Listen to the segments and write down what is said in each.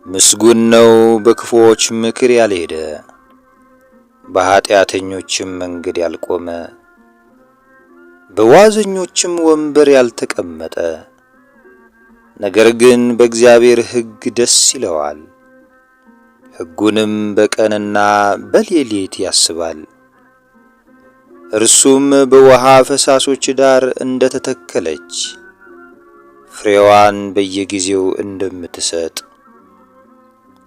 ምስጉን ነው በክፉዎች ምክር ያልሄደ፣ በኀጢአተኞችም መንገድ ያልቆመ፣ በዋዘኞችም ወንበር ያልተቀመጠ። ነገር ግን በእግዚአብሔር ሕግ ደስ ይለዋል፣ ሕጉንም በቀንና በሌሊት ያስባል። እርሱም በውሃ ፈሳሶች ዳር እንደ ተተከለች፣ ፍሬዋን በየጊዜው እንደምትሰጥ፣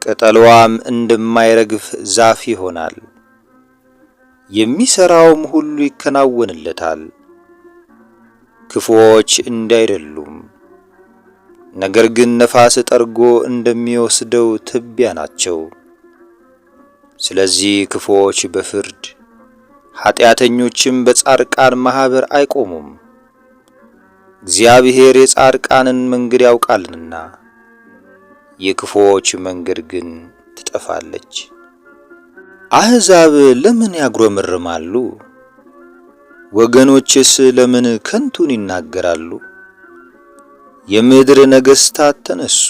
ቅጠሏም እንደማይረግፍ ዛፍ ይሆናል። የሚሠራውም ሁሉ ይከናወንለታል። ክፉዎች እንዳይደሉም፣ ነገር ግን ነፋስ ጠርጎ እንደሚወስደው ትቢያ ናቸው። ስለዚህ ክፉዎች በፍርድ፣ ኀጢአተኞችም በጻድቃን ማኅበር አይቆሙም። እግዚአብሔር የጻድቃንን መንገድ ያውቃልና፣ የክፉዎች መንገድ ግን ትጠፋለች። አሕዛብ ለምን ያጉረመርማሉ? ወገኖችስ ለምን ከንቱን ይናገራሉ? የምድር ነገሥታት ተነሱ፣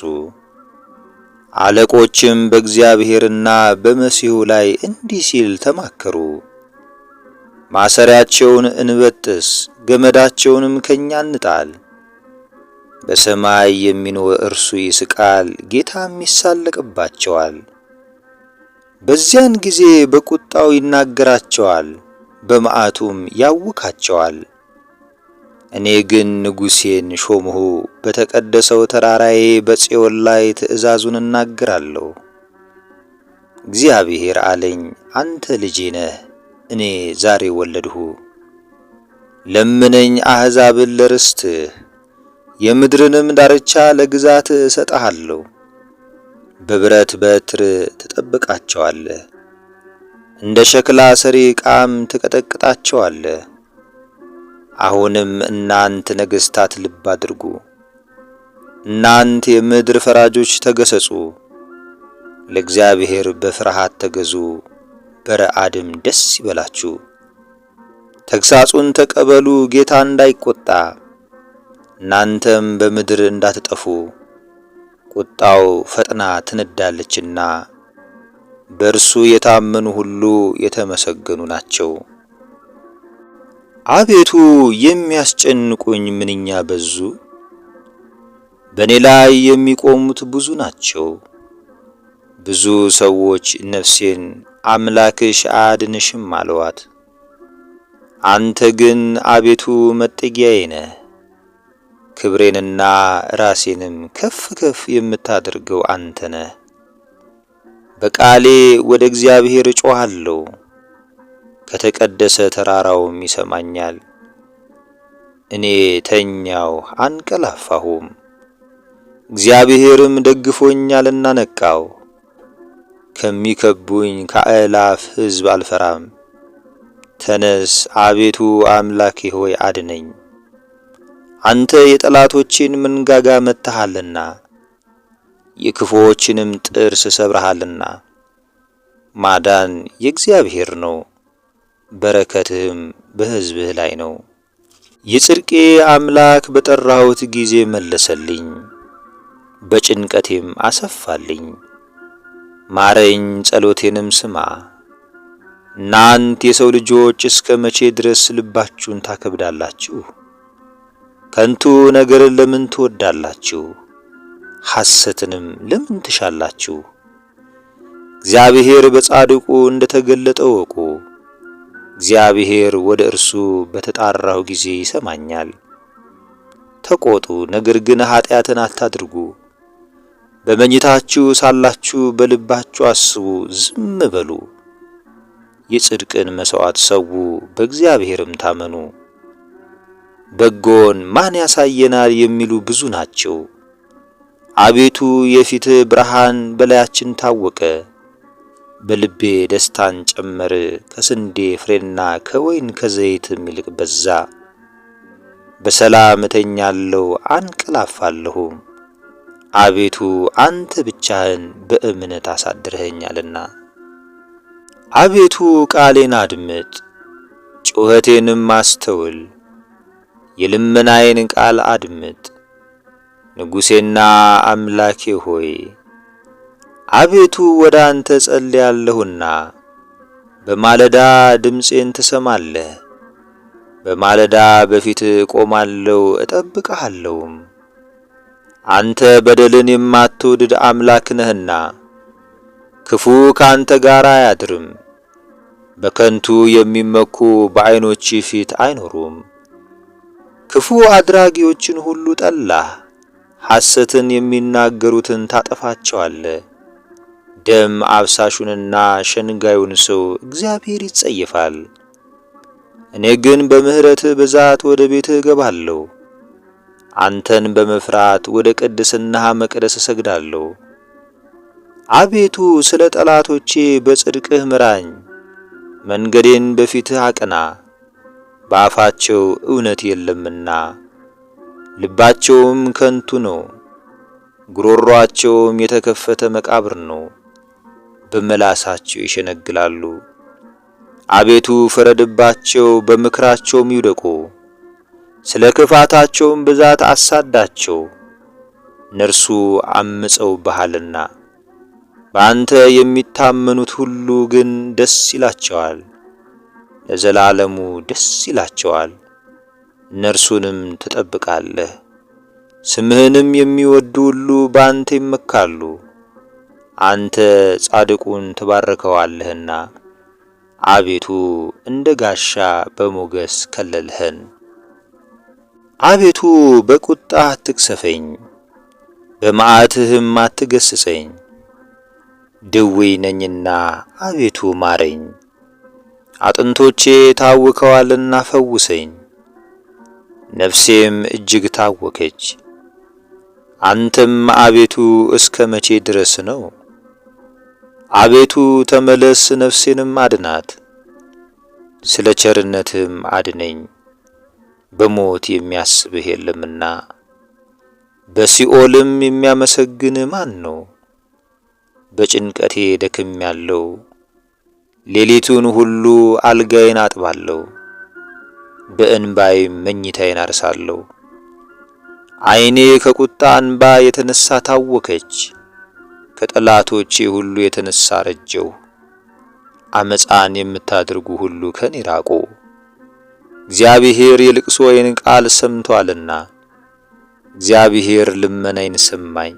አለቆችም በእግዚአብሔርና በመሲሑ ላይ እንዲህ ሲል ተማከሩ። ማሰሪያቸውን እንበጥስ፣ ገመዳቸውንም ከኛ እንጣል። በሰማይ የሚኖር እርሱ ይስቃል፣ ጌታም ይሳለቅባቸዋል። በዚያን ጊዜ በቁጣው ይናገራቸዋል፣ በመዓቱም ያውካቸዋል። እኔ ግን ንጉሴን ሾምሁ፣ በተቀደሰው ተራራዬ በጽዮን ላይ ትእዛዙን እናገራለሁ። እግዚአብሔር አለኝ፣ አንተ ልጄ ነህ፣ እኔ ዛሬ ወለድሁ። ለምነኝ፣ አሕዛብን ለርስትህ፣ የምድርንም ዳርቻ ለግዛት እሰጥሃለሁ። በብረት በትር ትጠብቃቸዋለህ፣ እንደ ሸክላ ሰሪ ዕቃም ትቀጠቅጣቸዋለህ። አሁንም እናንት ነገሥታት ልብ አድርጉ፣ እናንት የምድር ፈራጆች ተገሰጹ። ለእግዚአብሔር በፍርሃት ተገዙ፣ በረአድም ደስ ይበላችሁ። ተግሣጹን ተቀበሉ፣ ጌታ እንዳይቆጣ፣ እናንተም በምድር እንዳትጠፉ። ቁጣው ፈጥና ትነዳለችና፣ በእርሱ የታመኑ ሁሉ የተመሰገኑ ናቸው። አቤቱ የሚያስጨንቁኝ ምንኛ በዙ! በእኔ ላይ የሚቆሙት ብዙ ናቸው። ብዙ ሰዎች ነፍሴን አምላክሽ አያድንሽም አለዋት። አንተ ግን አቤቱ መጠጊያዬ ነህ፣ ክብሬንና ራሴንም ከፍ ከፍ የምታደርገው አንተ ነህ። በቃሌ ወደ እግዚአብሔር እጮኻለሁ፣ ከተቀደሰ ተራራውም ይሰማኛል። እኔ ተኛሁ አንቀላፋሁም፣ እግዚአብሔርም ደግፎኛልና ነቃሁ። ከሚከቡኝ ከአእላፍ ሕዝብ አልፈራም። ተነስ አቤቱ አምላኬ ሆይ አድነኝ። አንተ የጠላቶቼን መንጋጋ መትተሃልና፣ የክፉዎችንም ጥርስ ሰብረሃልና። ማዳን የእግዚአብሔር ነው፣ በረከትህም በሕዝብህ ላይ ነው። የጽድቄ አምላክ በጠራሁት ጊዜ መለሰልኝ፣ በጭንቀቴም አሰፋልኝ። ማረኝ፣ ጸሎቴንም ስማ። እናንት የሰው ልጆች እስከ መቼ ድረስ ልባችሁን ታከብዳላችሁ? ከንቱ ነገርን ለምን ትወዳላችሁ? ሐሰትንም ለምን ትሻላችሁ? እግዚአብሔር በጻድቁ እንደ ተገለጠ እወቁ። እግዚአብሔር ወደ እርሱ በተጣራሁ ጊዜ ይሰማኛል። ተቆጡ፣ ነገር ግን ኃጢአትን አታድርጉ። በመኝታችሁ ሳላችሁ በልባችሁ አስቡ፣ ዝም በሉ። የጽድቅን መሥዋዕት ሰዉ፣ በእግዚአብሔርም ታመኑ። በጎን ማን ያሳየናል የሚሉ ብዙ ናቸው። አቤቱ የፊትህ ብርሃን በላያችን ታወቀ። በልቤ ደስታን ጨመር፣ ከስንዴ ፍሬና ከወይን ከዘይትም ይልቅ በዛ። በሰላም እተኛለሁ አንቀላፋለሁም፣ አቤቱ አንተ ብቻህን በእምነት አሳድረኸኛልና። አቤቱ ቃሌን አድምጥ፣ ጩኸቴንም አስተውል፣ የልመናዬን ቃል አድምጥ። ንጉሴና አምላኬ ሆይ፣ አቤቱ ወደ አንተ ጸልያለሁና በማለዳ ድምፄን ትሰማለህ። በማለዳ በፊትህ እቆማለሁ እጠብቅሃለሁም። አንተ በደልን የማትወድድ አምላክ ነህና ክፉ ከአንተ ጋር አያድርም። በከንቱ የሚመኩ በዓይኖችህ ፊት አይኖሩም። ክፉ አድራጊዎችን ሁሉ ጠላህ፣ ሐሰትን የሚናገሩትን ታጠፋቸዋለህ። ደም አፍሳሹንና ሸንጋዩን ሰው እግዚአብሔር ይጸየፋል። እኔ ግን በምሕረትህ ብዛት ወደ ቤትህ እገባለሁ፣ አንተን በመፍራት ወደ ቅድስናህ መቅደስ እሰግዳለሁ። አቤቱ ስለ ጠላቶቼ በጽድቅህ ምራኝ፣ መንገዴን በፊትህ አቅና። በአፋቸው እውነት የለምና ልባቸውም ከንቱ ነው፣ ጉሮሮአቸውም የተከፈተ መቃብር ነው። በመላሳቸው ይሸነግላሉ። አቤቱ ፍረድባቸው፣ በምክራቸውም ይውደቁ። ስለ ክፋታቸውም ብዛት አሳዳቸው፣ እነርሱ አምፀውብሃልና። በአንተ የሚታመኑት ሁሉ ግን ደስ ይላቸዋል፣ ለዘላለሙ ደስ ይላቸዋል። እነርሱንም ትጠብቃለህ። ስምህንም የሚወዱ ሁሉ በአንተ ይመካሉ። አንተ ጻድቁን ትባርከዋለህና አቤቱ እንደ ጋሻ በሞገስ ከለልህን። አቤቱ በቁጣ አትቅሰፈኝ፣ በመዓትህም አትገስጸኝ። ድውይ ነኝና አቤቱ ማረኝ፣ አጥንቶቼ ታውከዋልና ፈውሰኝ። ነፍሴም እጅግ ታወከች። አንተም አቤቱ እስከ መቼ ድረስ ነው? አቤቱ ተመለስ፣ ነፍሴንም አድናት። ስለ ቸርነትህም አድነኝ፣ በሞት የሚያስብህ የለምና። በሲኦልም የሚያመሰግን ማን ነው? በጭንቀቴ ደክሜአለሁ፣ ሌሊቱን ሁሉ አልጋዬን አጥባለሁ፣ በእንባዬም መኝታዬን አርሳለሁ። ዓይኔ ከቁጣ እንባ የተነሳ ታወከች፣ ከጠላቶቼ ሁሉ የተነሳ ረጀሁ። አመፃን የምታደርጉ ሁሉ ከኔ ራቁ፣ እግዚአብሔር የልቅሶዬን ቃል ሰምቶአልና። እግዚአብሔር ልመናዬን ሰማኝ፣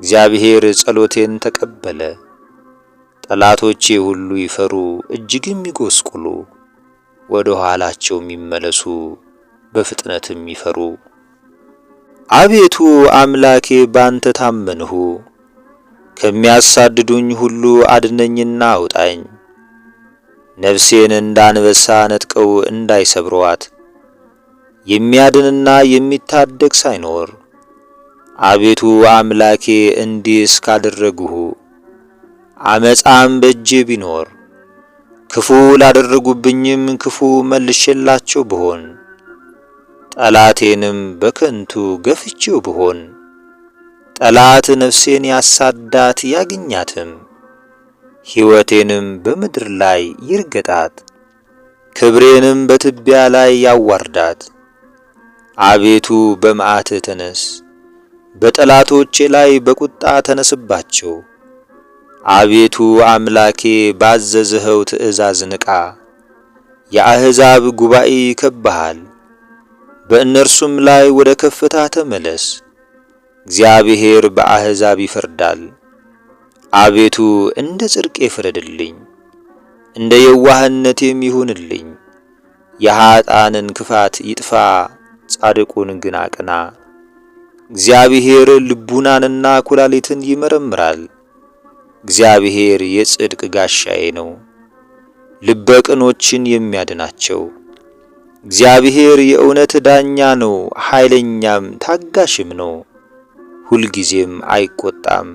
እግዚአብሔር ጸሎቴን ተቀበለ። ጠላቶቼ ሁሉ ይፈሩ እጅግም ይጎስቁሉ፣ ወደ ኋላቸውም ይመለሱ በፍጥነትም ይፈሩ። አቤቱ አምላኬ ባንተ ታመንሁ፣ ከሚያሳድዱኝ ሁሉ አድነኝና አውጣኝ። ነፍሴን እንደ አንበሳ ነጥቀው እንዳይሰብሯት የሚያድንና የሚታደግ ሳይኖር። አቤቱ አምላኬ እንዲህ እስካደረግሁ አመፃም በእጄ ቢኖር ክፉ ላደረጉብኝም ክፉ መልሼላቸው ብሆን ጠላቴንም በከንቱ ገፍቼው ብሆን ጠላት ነፍሴን ያሳዳት ያግኛትም፣ ሕይወቴንም በምድር ላይ ይርገጣት፣ ክብሬንም በትቢያ ላይ ያዋርዳት። አቤቱ በመዓትህ ተነስ፣ በጠላቶቼ ላይ በቁጣ ተነስባቸው። አቤቱ አምላኬ ባዘዝኸው ትእዛዝ ንቃ። የአሕዛብ ጉባኤ ይከብሃል፣ በእነርሱም ላይ ወደ ከፍታ ተመለስ። እግዚአብሔር በአሕዛብ ይፈርዳል። አቤቱ እንደ ጽድቄ ፍረድልኝ፣ እንደ የዋህነቴም ይሁንልኝ። የኀጣንን ክፋት ይጥፋ፣ ጻድቁን ግን አቅና። እግዚአብሔር ልቡናንና ኩላሊትን ይመረምራል። እግዚአብሔር የጽድቅ ጋሻዬ ነው፣ ልበ ቅኖችን የሚያድናቸው። እግዚአብሔር የእውነት ዳኛ ነው፣ ኃይለኛም ታጋሽም ነው፣ ሁልጊዜም አይቆጣም።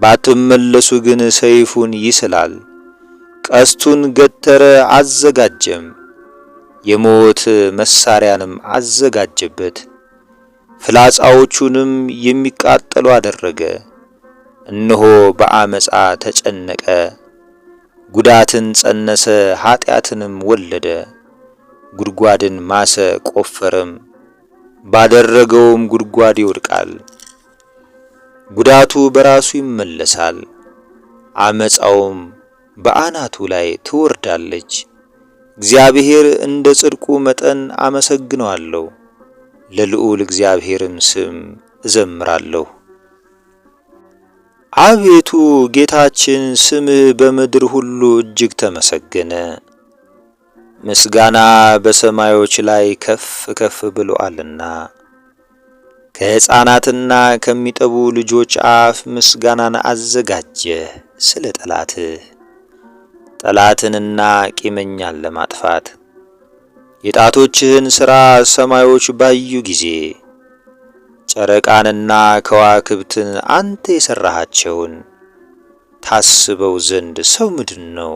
ባትመለሱ ግን ሰይፉን ይስላል፣ ቀስቱን ገተረ አዘጋጀም፣ የሞት መሳሪያንም አዘጋጀበት፣ ፍላጻዎቹንም የሚቃጠሉ አደረገ። እነሆ በአመፃ ተጨነቀ፣ ጉዳትን ጸነሰ፣ ኃጢአትንም ወለደ። ጉድጓድን ማሰ ቆፈረም፣ ባደረገውም ጉድጓድ ይወድቃል። ጉዳቱ በራሱ ይመለሳል፣ ዓመፃውም በአናቱ ላይ ትወርዳለች። እግዚአብሔር እንደ ጽድቁ መጠን አመሰግነዋለሁ፣ ለልዑል እግዚአብሔርም ስም እዘምራለሁ። አቤቱ ጌታችን ስምህ በምድር ሁሉ እጅግ ተመሰገነ። ምስጋና በሰማዮች ላይ ከፍ ከፍ ብሎአልና። ከሕፃናትና ከሚጠቡ ልጆች አፍ ምስጋናን አዘጋጀህ ስለ ጠላትህ፣ ጠላትንና ቂመኛን ለማጥፋት። የጣቶችህን ሥራ ሰማዮች ባዩ ጊዜ ጨረቃንና ከዋክብትን አንተ የሠራሃቸውን ታስበው ዘንድ ሰው ምንድን ነው?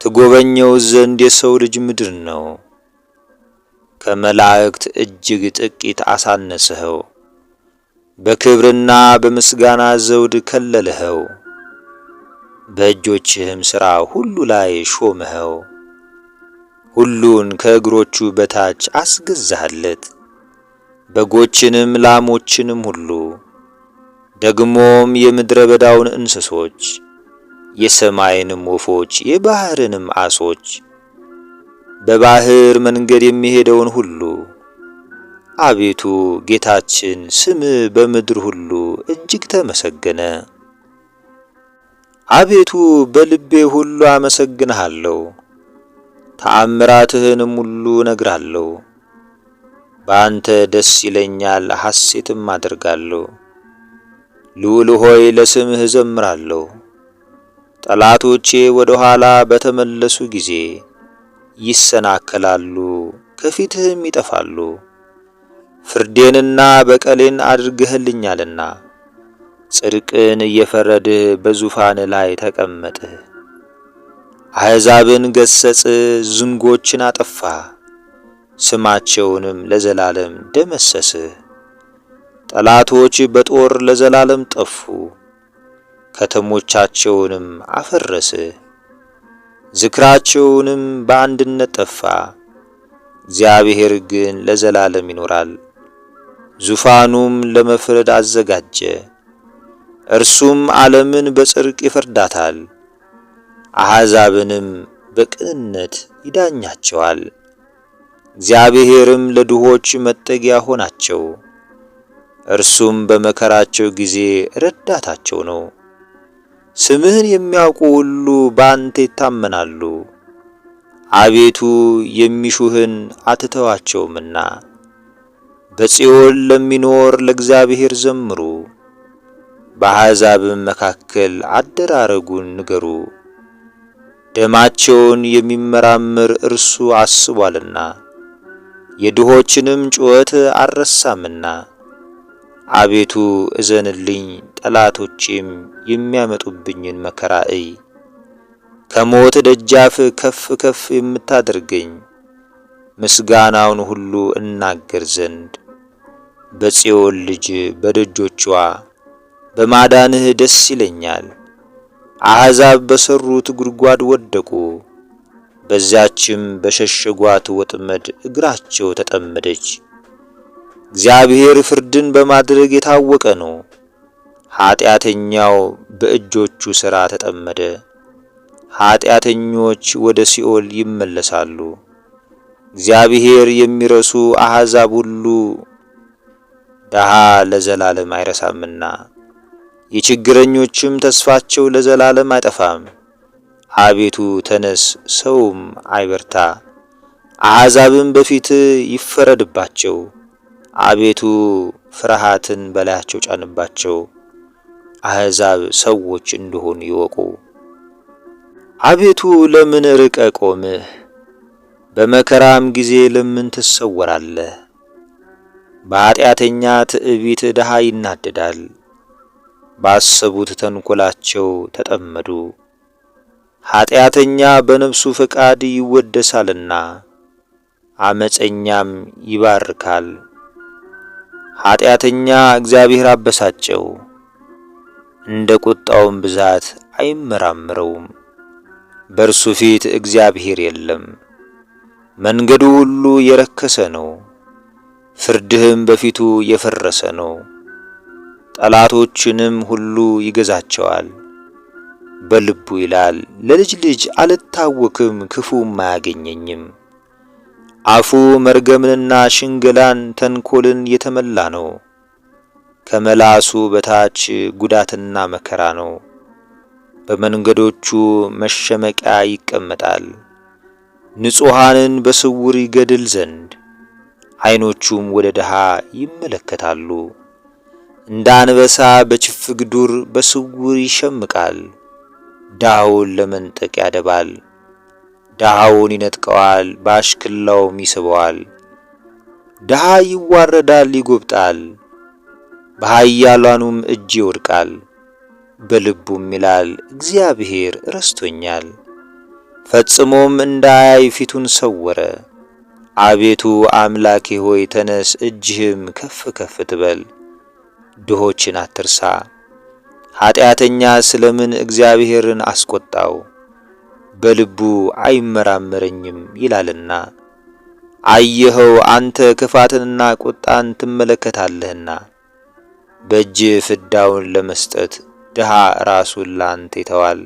ትጎበኘው ዘንድ የሰው ልጅ ምንድን ነው? ከመላእክት እጅግ ጥቂት አሳነስኸው፣ በክብርና በምስጋና ዘውድ ከለልኸው፣ በእጆችህም ሥራ ሁሉ ላይ ሾምኸው። ሁሉን ከእግሮቹ በታች አስገዛህለት፣ በጎችንም ላሞችንም ሁሉ፣ ደግሞም የምድረ በዳውን እንስሶች፣ የሰማይንም ወፎች፣ የባሕርንም ዓሦች፣ በባሕር መንገድ የሚሄደውን ሁሉ። አቤቱ ጌታችን ስምህ በምድር ሁሉ እጅግ ተመሰገነ። አቤቱ በልቤ ሁሉ አመሰግንሃለሁ፣ ተአምራትህንም ሁሉ እነግራለሁ። በአንተ ደስ ይለኛል፣ ሐሴትም አደርጋለሁ። ልዑል ሆይ ለስምህ እዘምራለሁ። ጠላቶቼ ወደ ኋላ በተመለሱ ጊዜ ይሰናከላሉ፣ ከፊትህም ይጠፋሉ። ፍርዴንና በቀሌን አድርገህልኛልና ጽድቅን እየፈረድህ በዙፋን ላይ ተቀመጥህ። አሕዛብን ገሠጽህ፣ ዝንጎችን አጠፋ፣ ስማቸውንም ለዘላለም ደመሰስህ። ጠላቶች በጦር ለዘላለም ጠፉ፣ ከተሞቻቸውንም አፈረስህ፣ ዝክራቸውንም በአንድነት ጠፋ። እግዚአብሔር ግን ለዘላለም ይኖራል፣ ዙፋኑም ለመፍረድ አዘጋጀ። እርሱም ዓለምን በጽድቅ ይፈርዳታል፣ አሕዛብንም በቅንነት ይዳኛቸዋል። እግዚአብሔርም ለድሆች መጠጊያ ሆናቸው፣ እርሱም በመከራቸው ጊዜ ረዳታቸው ነው። ስምህን የሚያውቁ ሁሉ በአንተ ይታመናሉ፣ አቤቱ የሚሹህን አትተዋቸውምና። በጽዮን ለሚኖር ለእግዚአብሔር ዘምሩ፣ በአሕዛብም መካከል አደራረጉን ንገሩ። ደማቸውን የሚመራመር እርሱ አስቧልና የድሆችንም ጩኸት አልረሳምና። አቤቱ እዘንልኝ፣ ጠላቶቼም የሚያመጡብኝን መከራ እይ። ከሞት ደጃፍ ከፍ ከፍ የምታደርገኝ ምስጋናውን ሁሉ እናገር ዘንድ በጽዮን ልጅ በደጆቿ በማዳንህ ደስ ይለኛል። አሕዛብ በሠሩት ጉድጓድ ወደቁ፣ በዚያችም በሸሸጓት ወጥመድ እግራቸው ተጠመደች። እግዚአብሔር ፍርድን በማድረግ የታወቀ ነው። ኃጢአተኛው በእጆቹ ሥራ ተጠመደ። ኃጢአተኞች ወደ ሲኦል ይመለሳሉ። እግዚአብሔር የሚረሱ አሕዛብ ሁሉ ድሃ ለዘላለም አይረሳምና የችግረኞችም ተስፋቸው ለዘላለም አይጠፋም። አቤቱ ተነስ፣ ሰውም አይበርታ፣ አሕዛብም በፊት ይፈረድባቸው። አቤቱ ፍርሃትን በላያቸው ጫንባቸው፣ አሕዛብ ሰዎች እንደሆኑ ይወቁ። አቤቱ ለምን ርቀ ቆምህ? በመከራም ጊዜ ለምን ትሰወራለህ? በኃጢአተኛ ትዕቢት ድሃ ይናደዳል። ባሰቡት ተንኰላቸው ተጠመዱ። ኃጢአተኛ በነፍሱ ፈቃድ ይወደሳልና ዓመፀኛም ይባርካል። ኃጢአተኛ እግዚአብሔር አበሳጨው፣ እንደ ቁጣውም ብዛት አይመራምረውም። በእርሱ ፊት እግዚአብሔር የለም። መንገዱ ሁሉ የረከሰ ነው፣ ፍርድህም በፊቱ የፈረሰ ነው። ጠላቶችንም ሁሉ ይገዛቸዋል። በልቡ ይላል፣ ለልጅ ልጅ አልታወክም፣ ክፉም አያገኘኝም። አፉ መርገምንና ሽንገላን ተንኮልን የተመላ ነው። ከመላሱ በታች ጉዳትና መከራ ነው። በመንገዶቹ መሸመቂያ ይቀመጣል፣ ንጹሐንን በስውር ይገድል ዘንድ ዓይኖቹም ወደ ድሃ ይመለከታሉ። እንደ አንበሳ በችፍግ ዱር በስውር ይሸምቃል። ድሃውን ለመንጠቅ ያደባል። ድሃውን ይነጥቀዋል፣ በአሽክላውም ይስበዋል። ድሃ ይዋረዳል፣ ይጎብጣል፣ በኃያላኑም እጅ ይወድቃል። በልቡም ይላል፣ እግዚአብሔር ረስቶኛል፣ ፈጽሞም እንዳያይ ፊቱን ሰወረ። አቤቱ አምላኬ ሆይ ተነስ፣ እጅህም ከፍ ከፍ ትበል፣ ድሆችን አትርሳ። ኃጢአተኛ ስለምን እግዚአብሔርን አስቆጣው? በልቡ አይመራመረኝም ይላልና። አየኸው፣ አንተ ክፋትንና ቁጣን ትመለከታለህና። በእጅ ፍዳውን ለመስጠት ድሃ ራሱን ላንተ ይተዋል።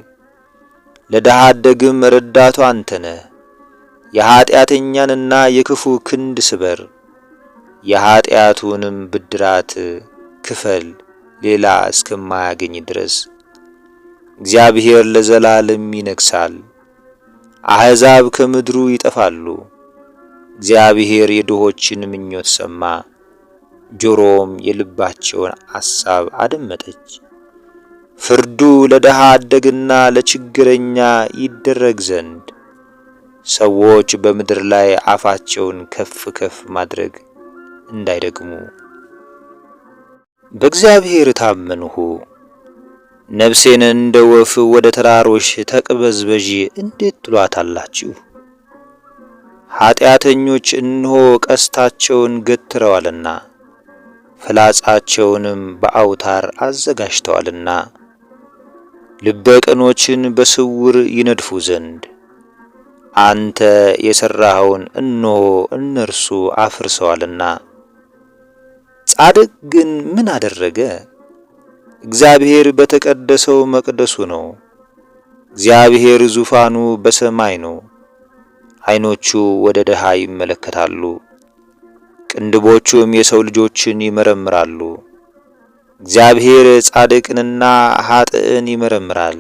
ለድሃ አደግም ረዳቱ አንተ ነህ። የኃጢአተኛንና የክፉ ክንድ ስበር፣ የኃጢአቱንም ብድራት ክፈል ሌላ እስከማያገኝ ድረስ። እግዚአብሔር ለዘላለም ይነግሣል፣ አሕዛብ ከምድሩ ይጠፋሉ። እግዚአብሔር የድሆችን ምኞት ሰማ፣ ጆሮም የልባቸውን አሳብ አደመጠች። ፍርዱ ለድሃ አደግና ለችግረኛ ይደረግ ዘንድ ሰዎች በምድር ላይ አፋቸውን ከፍ ከፍ ማድረግ እንዳይደግሙ። በእግዚአብሔር ታመንሁ፣ ነፍሴን እንደ ወፍ ወደ ተራሮች ተቅበዝበዢ እንዴት ትሏታላችሁ? ኃጢአተኞች እነሆ ቀስታቸውን ገትረዋልና ፍላጻቸውንም በአውታር አዘጋጅተዋልና ልበ ቅኖችን በስውር ይነድፉ ዘንድ አንተ የሠራኸውን እነሆ እነርሱ አፍርሰዋልና። ጻድቅ ግን ምን አደረገ? እግዚአብሔር በተቀደሰው መቅደሱ ነው። እግዚአብሔር ዙፋኑ በሰማይ ነው። ዓይኖቹ ወደ ድሃ ይመለከታሉ፣ ቅንድቦቹም የሰው ልጆችን ይመረምራሉ። እግዚአብሔር ጻድቅንና ኃጥእን ይመረምራል።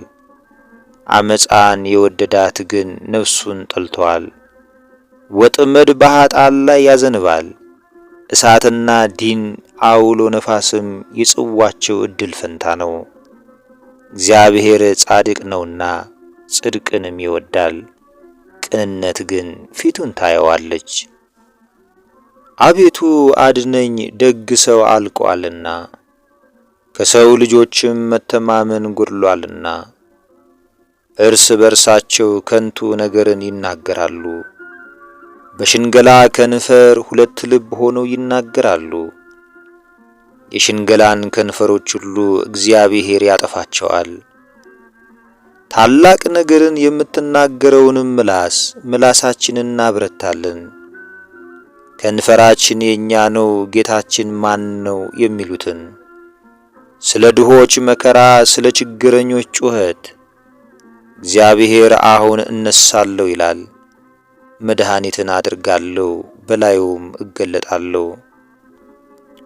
አመፃን የወደዳት ግን ነፍሱን ጠልቶአል። ወጥመድ በኃጥአን ላይ ያዘንባል። እሳትና ዲን አውሎ ነፋስም የጽዋቸው እድል ፈንታ ነው። እግዚአብሔር ጻድቅ ነውና ጽድቅንም ይወዳል፣ ቅንነት ግን ፊቱን ታየዋለች። አቤቱ አድነኝ፣ ደግ ሰው አልቆአልና፣ ከሰው ልጆችም መተማመን ጎድሎአልና። እርስ በርሳቸው ከንቱ ነገርን ይናገራሉ፣ በሽንገላ ከንፈር ሁለት ልብ ሆነው ይናገራሉ። የሽንገላን ከንፈሮች ሁሉ እግዚአብሔር ያጠፋቸዋል። ታላቅ ነገርን የምትናገረውንም ምላስ ምላሳችንን እናብረታለን። ከንፈራችን የእኛ ነው፣ ጌታችን ማን ነው የሚሉትን ስለ ድሆች መከራ፣ ስለ ችግረኞች ጩኸት እግዚአብሔር አሁን እነሳለሁ ይላል። መድኃኒትን አድርጋለሁ፣ በላዩም እገለጣለሁ።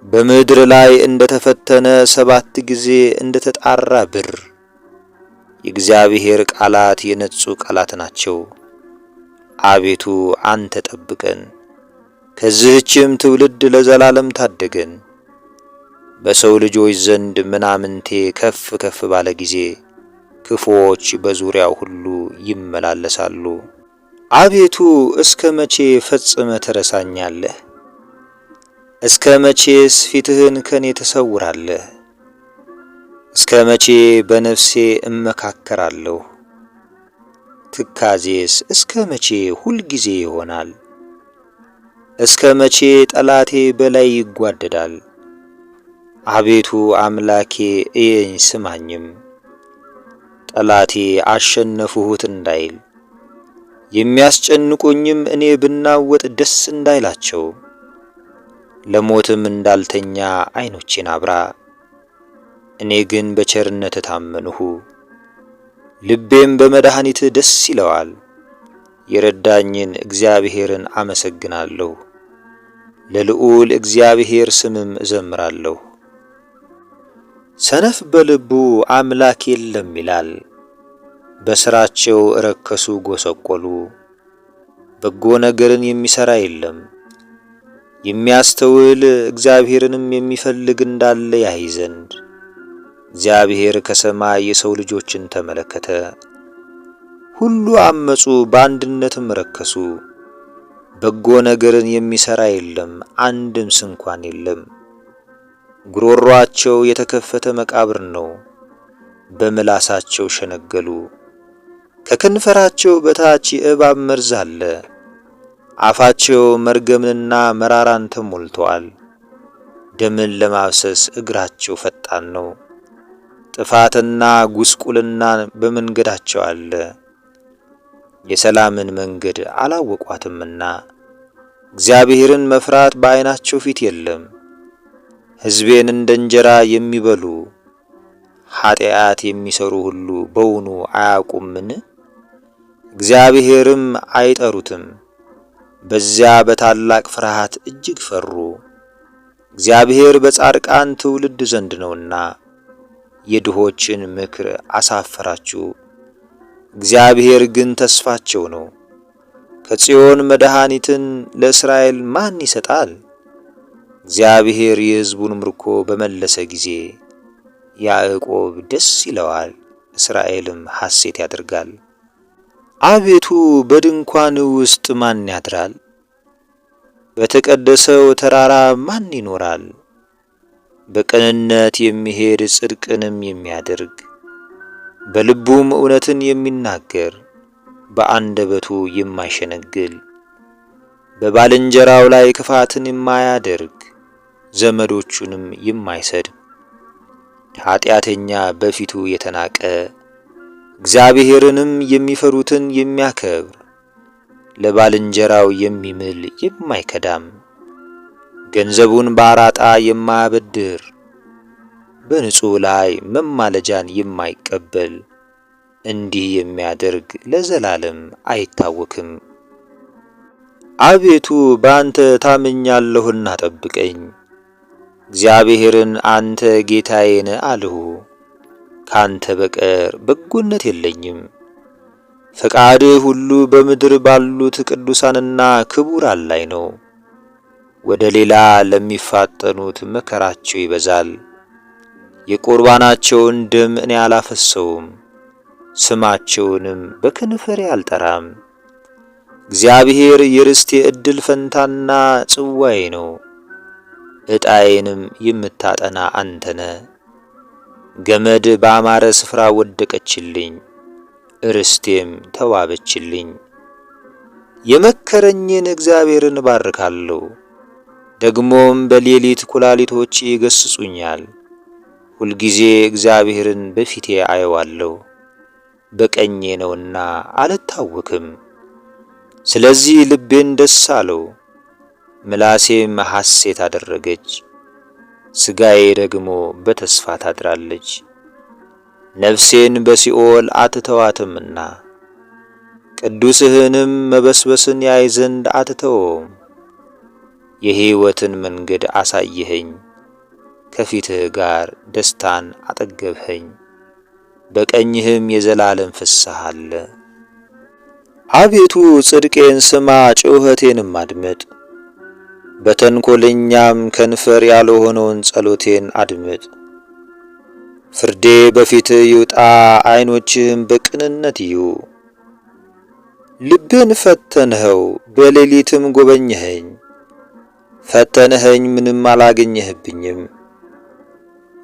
በምድር ላይ እንደተፈተነ 7 ጊዜ እንደተጣራ ብር የእግዚአብሔር ቃላት የነጹ ቃላት ናቸው። አቤቱ አንተ ጠብቀን፣ ከዚህችም ትውልድ ለዘላለም ታደገን። በሰው ልጆች ዘንድ ምናምንቴ ከፍ ከፍ ባለ ጊዜ ክፉዎች በዙሪያው ሁሉ ይመላለሳሉ። አቤቱ እስከ መቼ ፈጽመህ ትረሳኛለህ? እስከ መቼስ ፊትህን ከኔ ትሰውራለህ? እስከ መቼ በነፍሴ እመካከራለሁ? ትካዜስ እስከ መቼ ሁል ጊዜ ይሆናል? እስከ መቼ ጠላቴ በላይ ይጓደዳል? አቤቱ አምላኬ እየኝ ስማኝም፣ ጠላቴ አሸነፍሁት እንዳይል፣ የሚያስጨንቁኝም እኔ ብናወጥ ደስ እንዳይላቸው፣ ለሞትም እንዳልተኛ ዓይኖቼን አብራ። እኔ ግን በቸርነትህ ታመንሁ፣ ልቤም በመድኃኒትህ ደስ ይለዋል። የረዳኝን እግዚአብሔርን አመሰግናለሁ፣ ለልዑል እግዚአብሔር ስምም እዘምራለሁ። ሰነፍ በልቡ አምላክ የለም ይላል። በሥራቸው ረከሱ፣ ጎሰቆሉ። በጎ ነገርን የሚሠራ የለም። የሚያስተውል እግዚአብሔርንም የሚፈልግ እንዳለ ያይ ዘንድ እግዚአብሔር ከሰማይ የሰው ልጆችን ተመለከተ። ሁሉ አመጹ፣ በአንድነትም ረከሱ። በጎ ነገርን የሚሠራ የለም፣ አንድም ስንኳን የለም። ጉሮሮአቸው የተከፈተ መቃብር ነው፣ በምላሳቸው ሸነገሉ። ከከንፈራቸው በታች የእባብ መርዝ አለ። አፋቸው መርገምንና መራራን ተሞልተዋል። ደምን ለማፍሰስ እግራቸው ፈጣን ነው። ጥፋትና ጉስቁልና በመንገዳቸው አለ። የሰላምን መንገድ አላወቋትምና እግዚአብሔርን መፍራት በዓይናቸው ፊት የለም። ሕዝቤን እንደ እንጀራ የሚበሉ ኃጢአት የሚሰሩ ሁሉ በውኑ አያውቁምን? እግዚአብሔርም አይጠሩትም። በዚያ በታላቅ ፍርሃት እጅግ ፈሩ። እግዚአብሔር በጻድቃን ትውልድ ዘንድ ነውና የድሆችን ምክር አሳፈራችሁ። እግዚአብሔር ግን ተስፋቸው ነው። ከጽዮን መድኃኒትን ለእስራኤል ማን ይሰጣል? እግዚአብሔር የሕዝቡን ምርኮ በመለሰ ጊዜ ያዕቆብ ደስ ይለዋል፣ እስራኤልም ሐሴት ያደርጋል። አቤቱ በድንኳን ውስጥ ማን ያድራል? በተቀደሰው ተራራ ማን ይኖራል? በቅንነት የሚሄድ ጽድቅንም የሚያደርግ በልቡም እውነትን የሚናገር በአንደበቱ የማይሸነግል በባልንጀራው ላይ ክፋትን የማያደርግ ዘመዶቹንም የማይሰድብ ኃጢአተኛ በፊቱ የተናቀ እግዚአብሔርንም የሚፈሩትን የሚያከብር ለባልንጀራው የሚምል የማይከዳም ገንዘቡን በአራጣ የማያበድር በንጹሕ ላይ መማለጃን የማይቀበል እንዲህ የሚያደርግ ለዘላለም አይታወክም። አቤቱ በአንተ ታምኛለሁና ጠብቀኝ። እግዚአብሔርን አንተ ጌታዬ ነህ አልሁ። ካንተ በቀር በጎነት የለኝም። ፈቃድህ ሁሉ በምድር ባሉት ቅዱሳንና ክቡራን ላይ ነው። ወደ ሌላ ለሚፋጠኑት መከራቸው ይበዛል። የቁርባናቸውን ደም እኔ አላፈሰውም፣ ስማቸውንም በከንፈሬ አልጠራም። እግዚአብሔር የርስቴ ዕድል ፈንታና ጽዋዬ ነው፣ ዕጣዬንም የምታጠና አንተ ነህ። ገመድ በአማረ ስፍራ ወደቀችልኝ፣ ርስቴም ተዋበችልኝ። የመከረኝን እግዚአብሔርን እባርካለሁ፣ ደግሞም በሌሊት ኩላሊቶቼ ይገስጹኛል። ሁልጊዜ እግዚአብሔርን በፊቴ አየዋለሁ፣ በቀኜ ነውና አልታወክም። ስለዚህ ልቤን ደስ አለው፣ ምላሴም ሐሴት አደረገች። ሥጋዬ ደግሞ በተስፋ ታድራለች። ነፍሴን በሲኦል አትተዋትምና ቅዱስህንም መበስበስን ያይ ዘንድ አትተወውም። የሕይወትን መንገድ አሳየኸኝ፣ ከፊትህ ጋር ደስታን አጠገብኸኝ፣ በቀኝህም የዘላለም ፍስሐ አለ። አቤቱ ጽድቄን ስማ፣ ጩኸቴንም አድምጥ። በተንኰለኛም ከንፈር ያልሆነውን ጸሎቴን አድምጥ። ፍርዴ በፊትህ ይውጣ፣ ዓይኖችህም በቅንነት ይዩ። ልቤን ፈተንኸው፣ በሌሊትም ጎበኘኸኝ። ፈተንኸኝ፣ ምንም አላገኘህብኝም።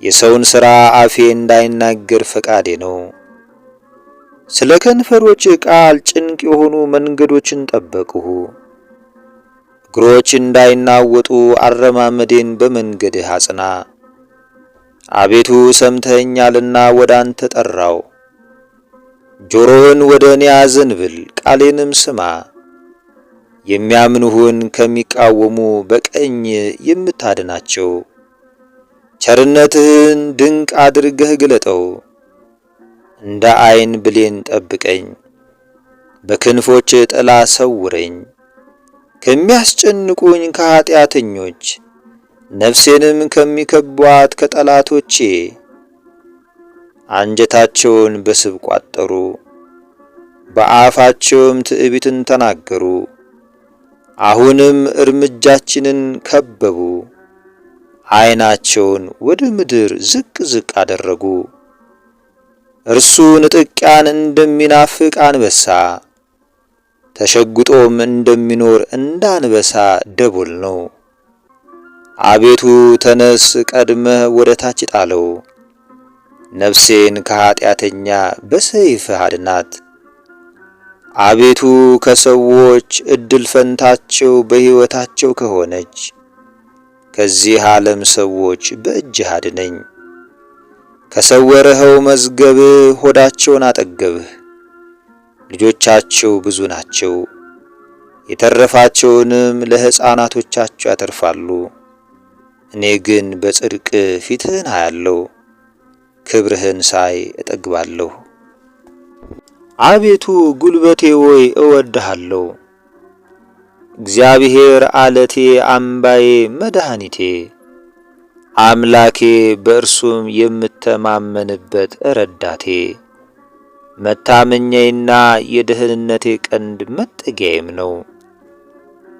የሰውን ሥራ አፌ እንዳይናገር ፈቃዴ ነው። ስለ ከንፈሮች ቃል ጭንቅ የሆኑ መንገዶችን ጠበቅሁ። እግሮች እንዳይናወጡ አረማመዴን በመንገድህ አጽና። አቤቱ ሰምተኸኛልና ወደ አንተ ጠራው። ጆሮህን ወደ እኔ አዘንብል፣ ቃሌንም ስማ። የሚያምኑህን ከሚቃወሙ በቀኝ የምታድናቸው ቸርነትህን ድንቅ አድርገህ ግለጠው። እንደ ዓይን ብሌን ጠብቀኝ፣ በክንፎች ጥላ ሰውረኝ። ከሚያስጨንቁኝ ከኀጢአተኞች ነፍሴንም ከሚከቧት ከጠላቶቼ። አንጀታቸውን በስብ ቋጠሩ፣ በአፋቸውም ትዕቢትን ተናገሩ። አሁንም እርምጃችንን ከበቡ፣ ዓይናቸውን ወደ ምድር ዝቅ ዝቅ አደረጉ። እርሱ ንጥቂያን እንደሚናፍቅ አንበሳ፣ ተሸጉጦም እንደሚኖር እንደ አንበሳ ደቦል ነው። አቤቱ ተነስ፣ ቀድመህ ወደ ታች ጣለው። ነፍሴን ከኀጢአተኛ በሰይፍህ አድናት። አቤቱ ከሰዎች እድል ፈንታቸው በሕይወታቸው ከሆነች ከዚህ ዓለም ሰዎች በእጅህ አድነኝ። ከሰወረኸው መዝገብህ ሆዳቸውን አጠገብህ። ልጆቻቸው ብዙ ናቸው፣ የተረፋቸውንም ለሕፃናቶቻቸው ያተርፋሉ። እኔ ግን በጽድቅ ፊትህን አያለሁ፣ ክብርህን ሳይ እጠግባለሁ። አቤቱ ጉልበቴ ሆይ እወድሃለሁ። እግዚአብሔር አለቴ፣ አምባዬ፣ መድኃኒቴ፣ አምላኬ፣ በእርሱም የምተማመንበት ረዳቴ፣ መታመኛዬና የደህንነቴ ቀንድ መጠጊያዬም ነው።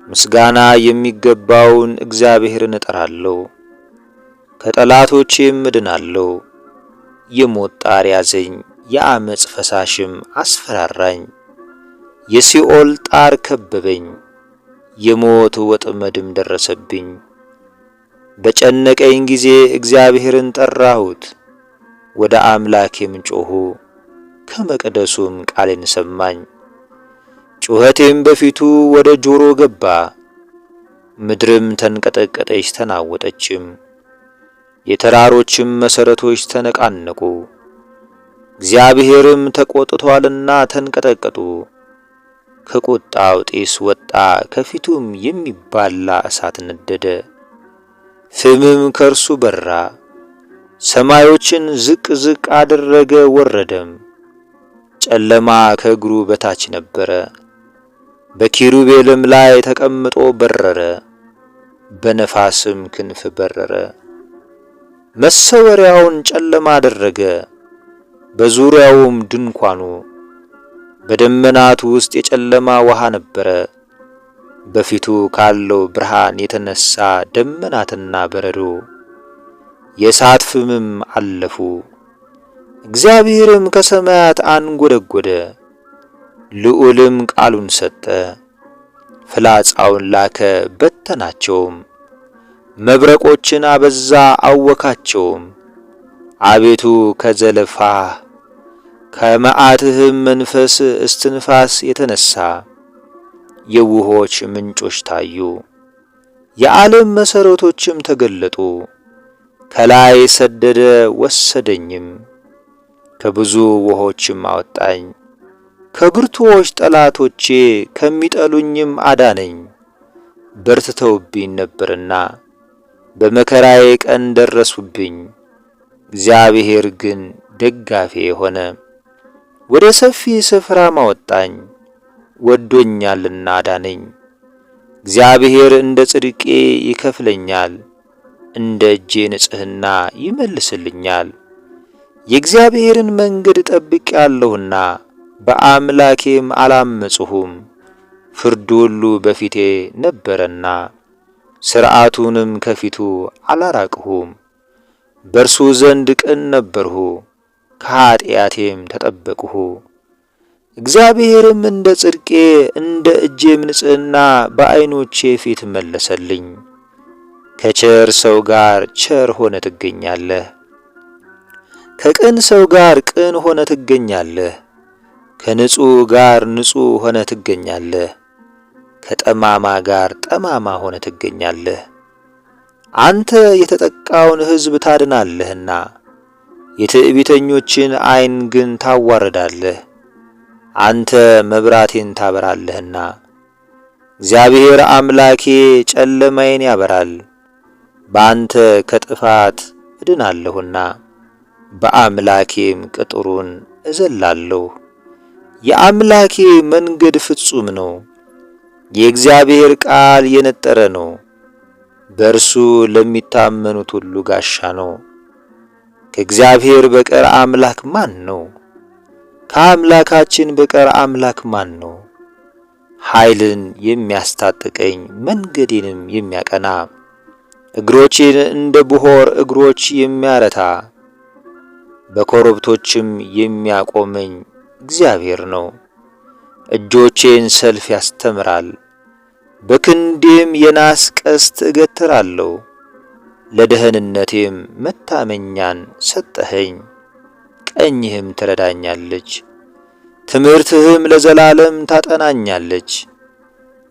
ምስጋና የሚገባውን እግዚአብሔርን እጠራለሁ፣ ከጠላቶቼም እድናለሁ። የሞት ጣር ያዘኝ፣ የአመፅ ፈሳሽም አስፈራራኝ። የሲኦል ጣር ከበበኝ፣ የሞት ወጥመድም ደረሰብኝ። በጨነቀኝ ጊዜ እግዚአብሔርን ጠራሁት፣ ወደ አምላኬም ጮኹ፣ ከመቅደሱም ቃሌን ሰማኝ። ጩኸቴም በፊቱ ወደ ጆሮ ገባ። ምድርም ተንቀጠቀጠች ተናወጠችም፣ የተራሮችም መሠረቶች ተነቃነቁ። እግዚአብሔርም ተቆጥቶአልና ተንቀጠቀጡ። ከቁጣው ጢስ ወጣ፣ ከፊቱም የሚባላ እሳት ነደደ፣ ፍምም ከእርሱ በራ። ሰማዮችን ዝቅ ዝቅ አደረገ ወረደም። ጨለማ ከእግሩ በታች ነበረ። በኪሩቤልም ላይ ተቀምጦ በረረ፣ በነፋስም ክንፍ በረረ። መሰወሪያውን ጨለማ አደረገ፣ በዙሪያውም ድንኳኑ። በደመናቱ ውስጥ የጨለማ ውሃ ነበረ። በፊቱ ካለው ብርሃን የተነሳ ደመናትና በረዶ የእሳት ፍምም አለፉ። እግዚአብሔርም ከሰማያት አንጎደጎደ፣ ልዑልም ቃሉን ሰጠ። ፍላጻውን ላከ በተናቸውም፣ መብረቆችን አበዛ አወካቸውም። አቤቱ ከዘለፋህ ከመዓትህም መንፈስ እስትንፋስ የተነሳ የውሆች ምንጮች ታዩ፣ የዓለም መሠረቶችም ተገለጡ። ከላይ ሰደደ ወሰደኝም፣ ከብዙ ውሆችም አወጣኝ። ከብርቱዎች ጠላቶቼ ከሚጠሉኝም አዳነኝ። በርትተውብኝ ነበርና በመከራዬ ቀን ደረሱብኝ። እግዚአብሔር ግን ደጋፊ ሆነ፣ ወደ ሰፊ ስፍራም አወጣኝ። ወዶኛልና አዳነኝ። እግዚአብሔር እንደ ጽድቄ ይከፍለኛል፣ እንደ እጄ ንጽሕና ይመልስልኛል። የእግዚአብሔርን መንገድ ጠብቄአለሁና በአምላኬም አላመጽሁም። ፍርዱ ሁሉ በፊቴ ነበረና ሥርዓቱንም ከፊቱ አላራቅሁም። በእርሱ ዘንድ ቅን ነበርሁ፣ ከኀጢአቴም ተጠበቅሁ። እግዚአብሔርም እንደ ጽድቄ እንደ እጄም ንጽሕና በዐይኖቼ ፊት መለሰልኝ። ከቸር ሰው ጋር ቸር ሆነ ትገኛለህ፣ ከቅን ሰው ጋር ቅን ሆነ ትገኛለህ። ከንጹሕ ጋር ንጹሕ ሆነ ትገኛለህ፣ ከጠማማ ጋር ጠማማ ሆነ ትገኛለህ። አንተ የተጠቃውን ሕዝብ ታድናለህና የትዕቢተኞችን ዓይን ግን ታዋርዳለህ። አንተ መብራቴን ታበራለህና እግዚአብሔር አምላኬ ጨለማዬን ያበራል። በአንተ ከጥፋት እድናለሁና፣ በአምላኬም ቅጥሩን እዘላለሁ። የአምላኬ መንገድ ፍጹም ነው፣ የእግዚአብሔር ቃል የነጠረ ነው። በእርሱ ለሚታመኑት ሁሉ ጋሻ ነው። ከእግዚአብሔር በቀር አምላክ ማን ነው? ከአምላካችን በቀር አምላክ ማን ነው? ኃይልን የሚያስታጥቀኝ መንገዴንም የሚያቀና፣ እግሮቼን እንደ ብሖር እግሮች የሚያረታ፣ በኮረብቶችም የሚያቆመኝ እግዚአብሔር ነው። እጆቼን ሰልፍ ያስተምራል፣ በክንዴም የናስ ቀስት እገትራለሁ። ለደህንነቴም መታመኛን ሰጠኸኝ፣ ቀኝህም ትረዳኛለች። ትምህርትህም ለዘላለም ታጠናኛለች፣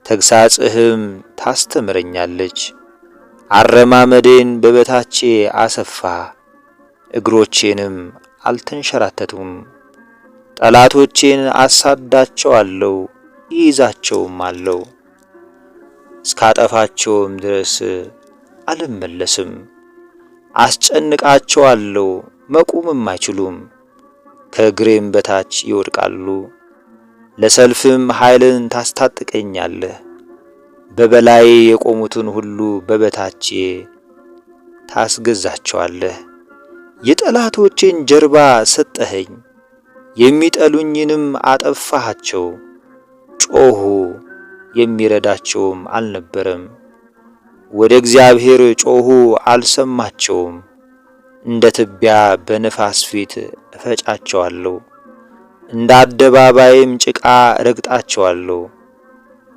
ተግሳጽህም ታስተምረኛለች። አረማመዴን በበታቼ አሰፋ፣ እግሮቼንም አልተንሸራተቱም። ጠላቶቼን አሳዳቸዋለሁ፣ ይይዛቸውም አለው፣ እስካጠፋቸውም ድረስ አልመለስም። አስጨንቃቸዋለሁ፣ መቆምም አይችሉም፣ ከእግሬም በታች ይወድቃሉ። ለሰልፍም ኃይልን ታስታጥቀኛለህ፣ በበላይ የቆሙትን ሁሉ በበታቼ ታስገዛቸዋለህ። የጠላቶቼን ጀርባ ሰጠኸኝ፣ የሚጠሉኝንም አጠፋሃቸው። ጮኹ፣ የሚረዳቸውም አልነበረም። ወደ እግዚአብሔር ጮኹ፣ አልሰማቸውም። እንደ ትቢያ በነፋስ ፊት እፈጫቸዋለሁ፣ እንደ አደባባይም ጭቃ ረግጣቸዋለሁ።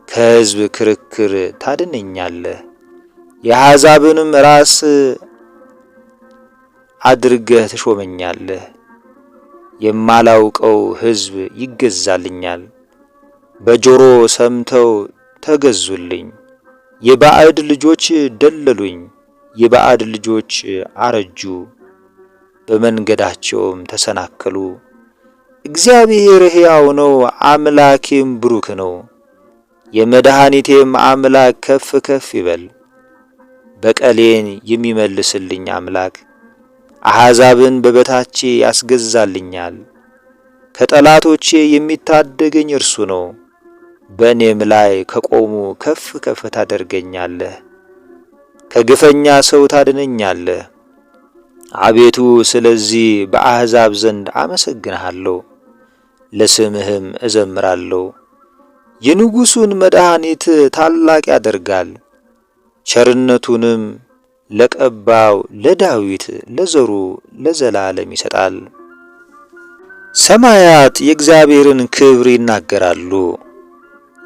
ከሕዝብ ክርክር ታድነኛለህ፣ የአሕዛብንም ራስ አድርገህ ትሾመኛለህ። የማላውቀው ሕዝብ ይገዛልኛል፣ በጆሮ ሰምተው ተገዙልኝ። የባዕድ ልጆች ደለሉኝ፣ የባዕድ ልጆች አረጁ፣ በመንገዳቸውም ተሰናከሉ። እግዚአብሔር ሕያው ነው፣ አምላኬም ብሩክ ነው። የመድኃኒቴም አምላክ ከፍ ከፍ ይበል። በቀሌን የሚመልስልኝ አምላክ አሕዛብን በበታቼ ያስገዛልኛል። ከጠላቶቼ የሚታደገኝ እርሱ ነው። በእኔም ላይ ከቆሙ ከፍ ከፍ ታደርገኛለህ፣ ከግፈኛ ሰው ታድነኛለህ። አቤቱ ስለዚህ በአሕዛብ ዘንድ አመሰግንሃለሁ፣ ለስምህም እዘምራለሁ። የንጉሡን መድኃኒት ታላቅ ያደርጋል፣ ቸርነቱንም ለቀባው ለዳዊት ለዘሩ ለዘላለም ይሰጣል። ሰማያት የእግዚአብሔርን ክብር ይናገራሉ፣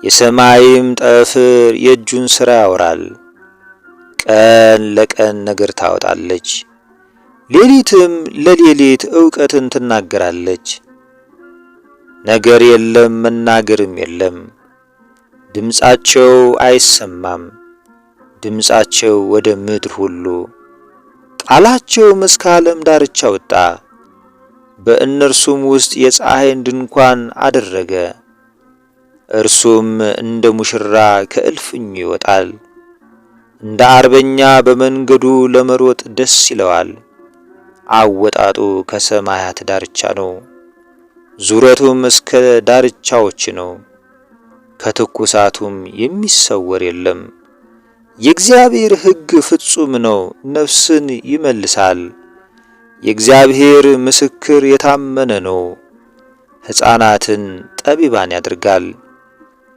የሰማይም ጠፍር የእጁን ሥራ ያወራል። ቀን ለቀን ነገር ታወጣለች፣ ሌሊትም ለሌሊት ዕውቀትን ትናገራለች። ነገር የለም መናገርም የለም፣ ድምፃቸው አይሰማም። ድምፃቸው ወደ ምድር ሁሉ ቃላቸውም እስከ ዓለም ዳርቻ ወጣ። በእነርሱም ውስጥ የፀሐይን ድንኳን አደረገ። እርሱም እንደ ሙሽራ ከእልፍኙ ይወጣል፣ እንደ አርበኛ በመንገዱ ለመሮጥ ደስ ይለዋል። አወጣጡ ከሰማያት ዳርቻ ነው፣ ዙረቱም እስከ ዳርቻዎች ነው። ከትኩሳቱም የሚሰወር የለም። የእግዚአብሔር ሕግ ፍጹም ነው፣ ነፍስን ይመልሳል። የእግዚአብሔር ምስክር የታመነ ነው፣ ሕፃናትን ጠቢባን ያደርጋል።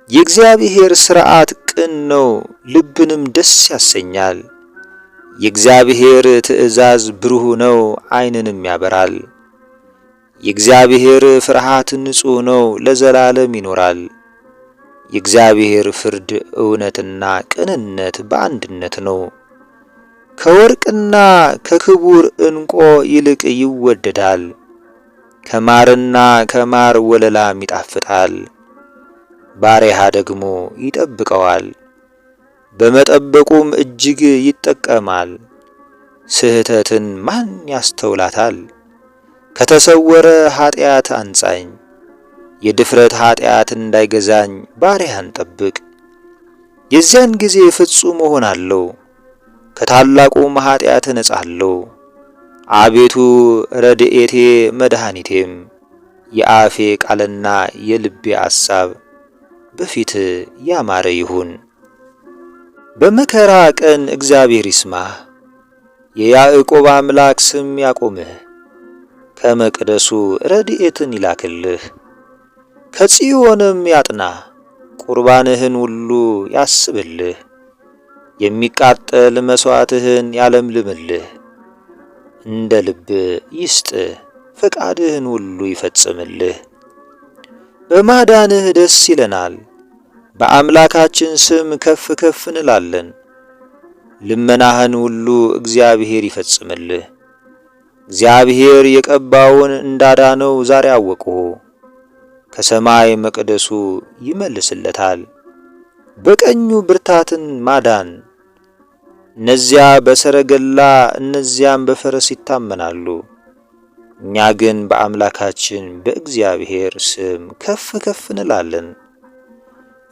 የእግዚአብሔር ሥርዓት ቅን ነው፣ ልብንም ደስ ያሰኛል። የእግዚአብሔር ትእዛዝ ብሩህ ነው፣ ዓይንንም ያበራል። የእግዚአብሔር ፍርሃት ንጹሕ ነው፣ ለዘላለም ይኖራል። የእግዚአብሔር ፍርድ እውነትና ቅንነት በአንድነት ነው። ከወርቅና ከክቡር ዕንቆ ይልቅ ይወደዳል፣ ከማርና ከማር ወለላም ይጣፍጣል። ባሪያህ ደግሞ ይጠብቀዋል፣ በመጠበቁም እጅግ ይጠቀማል። ስህተትን ማን ያስተውላታል? ከተሰወረ ኃጢአት አንጻኝ፣ የድፍረት ኃጢአት እንዳይገዛኝ ባሪያህን ጠብቅ። የዚያን ጊዜ ፍጹም እሆናለሁ፣ ከታላቁም ኃጢአት እነጻለሁ። አቤቱ ረድኤቴ መድኃኒቴም፣ የአፌ ቃልና የልቤ አሳብ በፊት ያማረ ይሁን። በመከራ ቀን እግዚአብሔር ይስማህ፣ የያዕቆብ አምላክ ስም ያቆምህ። ከመቅደሱ ረድኤትን ይላክልህ፣ ከጽዮንም ያጥናህ፣ ቁርባንህን ሁሉ ያስብልህ፣ የሚቃጠል መሥዋዕትህን ያለምልምልህ። እንደ ልብ ይስጥህ፣ ፈቃድህን ሁሉ ይፈጽምልህ። በማዳንህ ደስ ይለናል፣ በአምላካችን ስም ከፍ ከፍ እንላለን። ልመናህን ሁሉ እግዚአብሔር ይፈጽምልህ። እግዚአብሔር የቀባውን እንዳዳነው ዛሬ አወቅሁ። ከሰማይ መቅደሱ ይመልስለታል፣ በቀኙ ብርታትን ማዳን። እነዚያ በሰረገላ እነዚያም በፈረስ ይታመናሉ፣ እኛ ግን በአምላካችን በእግዚአብሔር ስም ከፍ ከፍ እንላለን።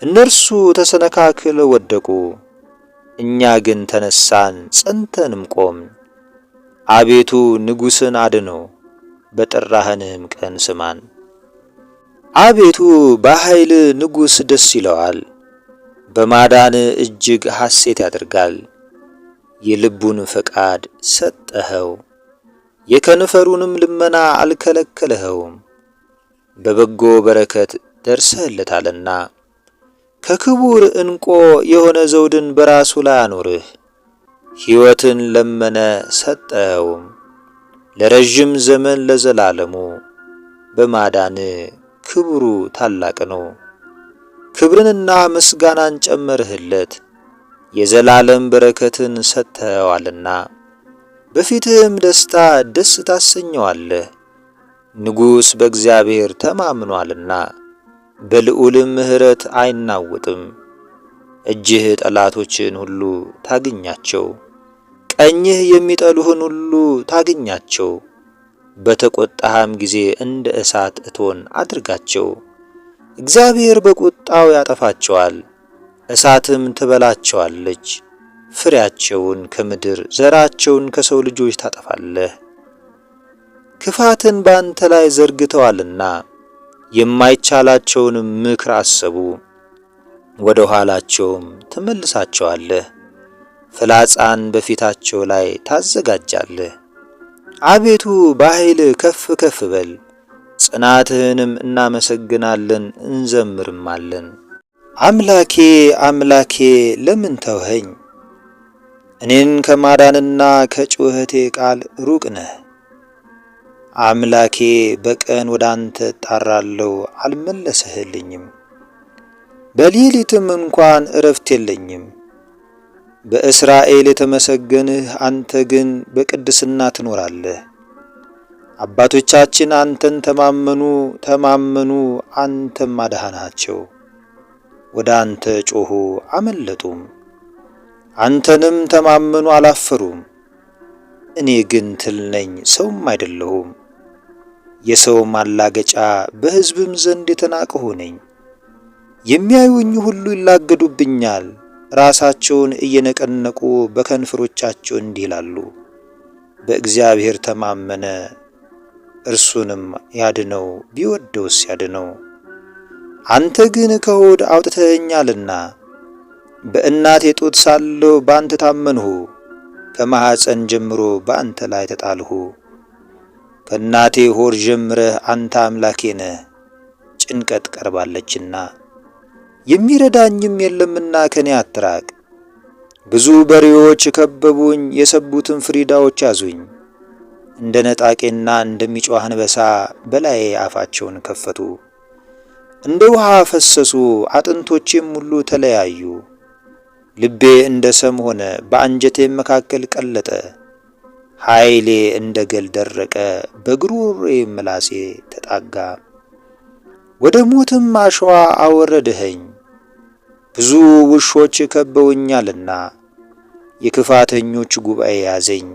እነርሱ ተሰነካክለው ወደቁ፣ እኛ ግን ተነሳን ጸንተንም ቆምን። አቤቱ ንጉሥን አድነው፣ በጠራህንም ቀን ስማን። አቤቱ በኃይል ንጉሥ ደስ ይለዋል፣ በማዳን እጅግ ሐሴት ያደርጋል። የልቡን ፈቃድ ሰጠኸው፣ የከንፈሩንም ልመና አልከለከለኸውም። በበጎ በረከት ደርሰህለታልና ከክቡር ዕንቆ የሆነ ዘውድን በራሱ ላይ አኖርህ። ሕይወትን ለመነ ሰጠኸውም፣ ለረዥም ዘመን ለዘላለሙ። በማዳን ክብሩ ታላቅ ነው። ክብርንና ምስጋናን ጨመርህለት፣ የዘላለም በረከትን ሰጥተኸዋልና። በፊትህም ደስታ ደስ ታሰኘዋለህ። ንጉሥ በእግዚአብሔር ተማምኗልና በልዑልም ምሕረት አይናወጥም። እጅህ ጠላቶችን ሁሉ ታግኛቸው፣ ቀኝህ የሚጠሉህን ሁሉ ታግኛቸው። በተቆጣህም ጊዜ እንደ እሳት እቶን አድርጋቸው። እግዚአብሔር በቁጣው ያጠፋቸዋል፣ እሳትም ትበላቸዋለች። ፍሬያቸውን ከምድር ዘራቸውን ከሰው ልጆች ታጠፋለህ። ክፋትን በአንተ ላይ ዘርግተዋልና የማይቻላቸውንም ምክር አሰቡ። ወደ ኋላቸውም ትመልሳቸዋለህ፣ ፍላጻን በፊታቸው ላይ ታዘጋጃለህ። አቤቱ በኃይል ከፍ ከፍ በል፣ ጽናትህንም እናመሰግናለን እንዘምርማለን። አምላኬ አምላኬ ለምን ተውኸኝ? እኔን ከማዳንና ከጩኸቴ ቃል ሩቅ ነህ። አምላኬ በቀን ወደ አንተ እጣራለሁ፣ አልመለስህልኝም። በሌሊትም እንኳን እረፍት የለኝም። በእስራኤል የተመሰገንህ አንተ ግን በቅድስና ትኖራለህ። አባቶቻችን አንተን ተማመኑ ተማመኑ፣ አንተም አዳንሃቸው። ወደ አንተ ጮኹ አመለጡም፣ አንተንም ተማመኑ አላፈሩም። እኔ ግን ትል ነኝ ሰውም አይደለሁም፣ የሰው ማላገጫ በሕዝብም ዘንድ የተናቅሁ ነኝ። የሚያዩኝ ሁሉ ይላገዱብኛል፣ ራሳቸውን እየነቀነቁ በከንፈሮቻቸው እንዲህ ይላሉ፣ በእግዚአብሔር ተማመነ፣ እርሱንም ያድነው፣ ቢወደውስ ያድነው። አንተ ግን ከሆድ አውጥተኸኛልና በእናቴ ጡት ሳለሁ በአንተ ታመንሁ። ከማኅፀን ጀምሮ በአንተ ላይ ተጣልሁ። ከእናቴ ሆድ ጀምረህ አንተ አምላኬ ነህ። ጭንቀት ቀርባለችና የሚረዳኝም የለምና ከኔ አትራቅ። ብዙ በሬዎች ከበቡኝ፣ የሰቡትን ፍሪዳዎች ያዙኝ። እንደ ነጣቂና እንደሚጮህ አንበሳ በላዬ አፋቸውን ከፈቱ። እንደ ውሃ ፈሰሱ፣ አጥንቶቼም ሁሉ ተለያዩ። ልቤ እንደ ሰም ሆነ፣ በአንጀቴም መካከል ቀለጠ። ኃይሌ እንደ ገል ደረቀ፣ በጉሮሮዬ ምላሴ ተጣጋ። ወደ ሞትም አሸዋ አወረድኸኝ። ብዙ ውሾች ከበውኛልና የክፋተኞች ጉባኤ ያዘኝ።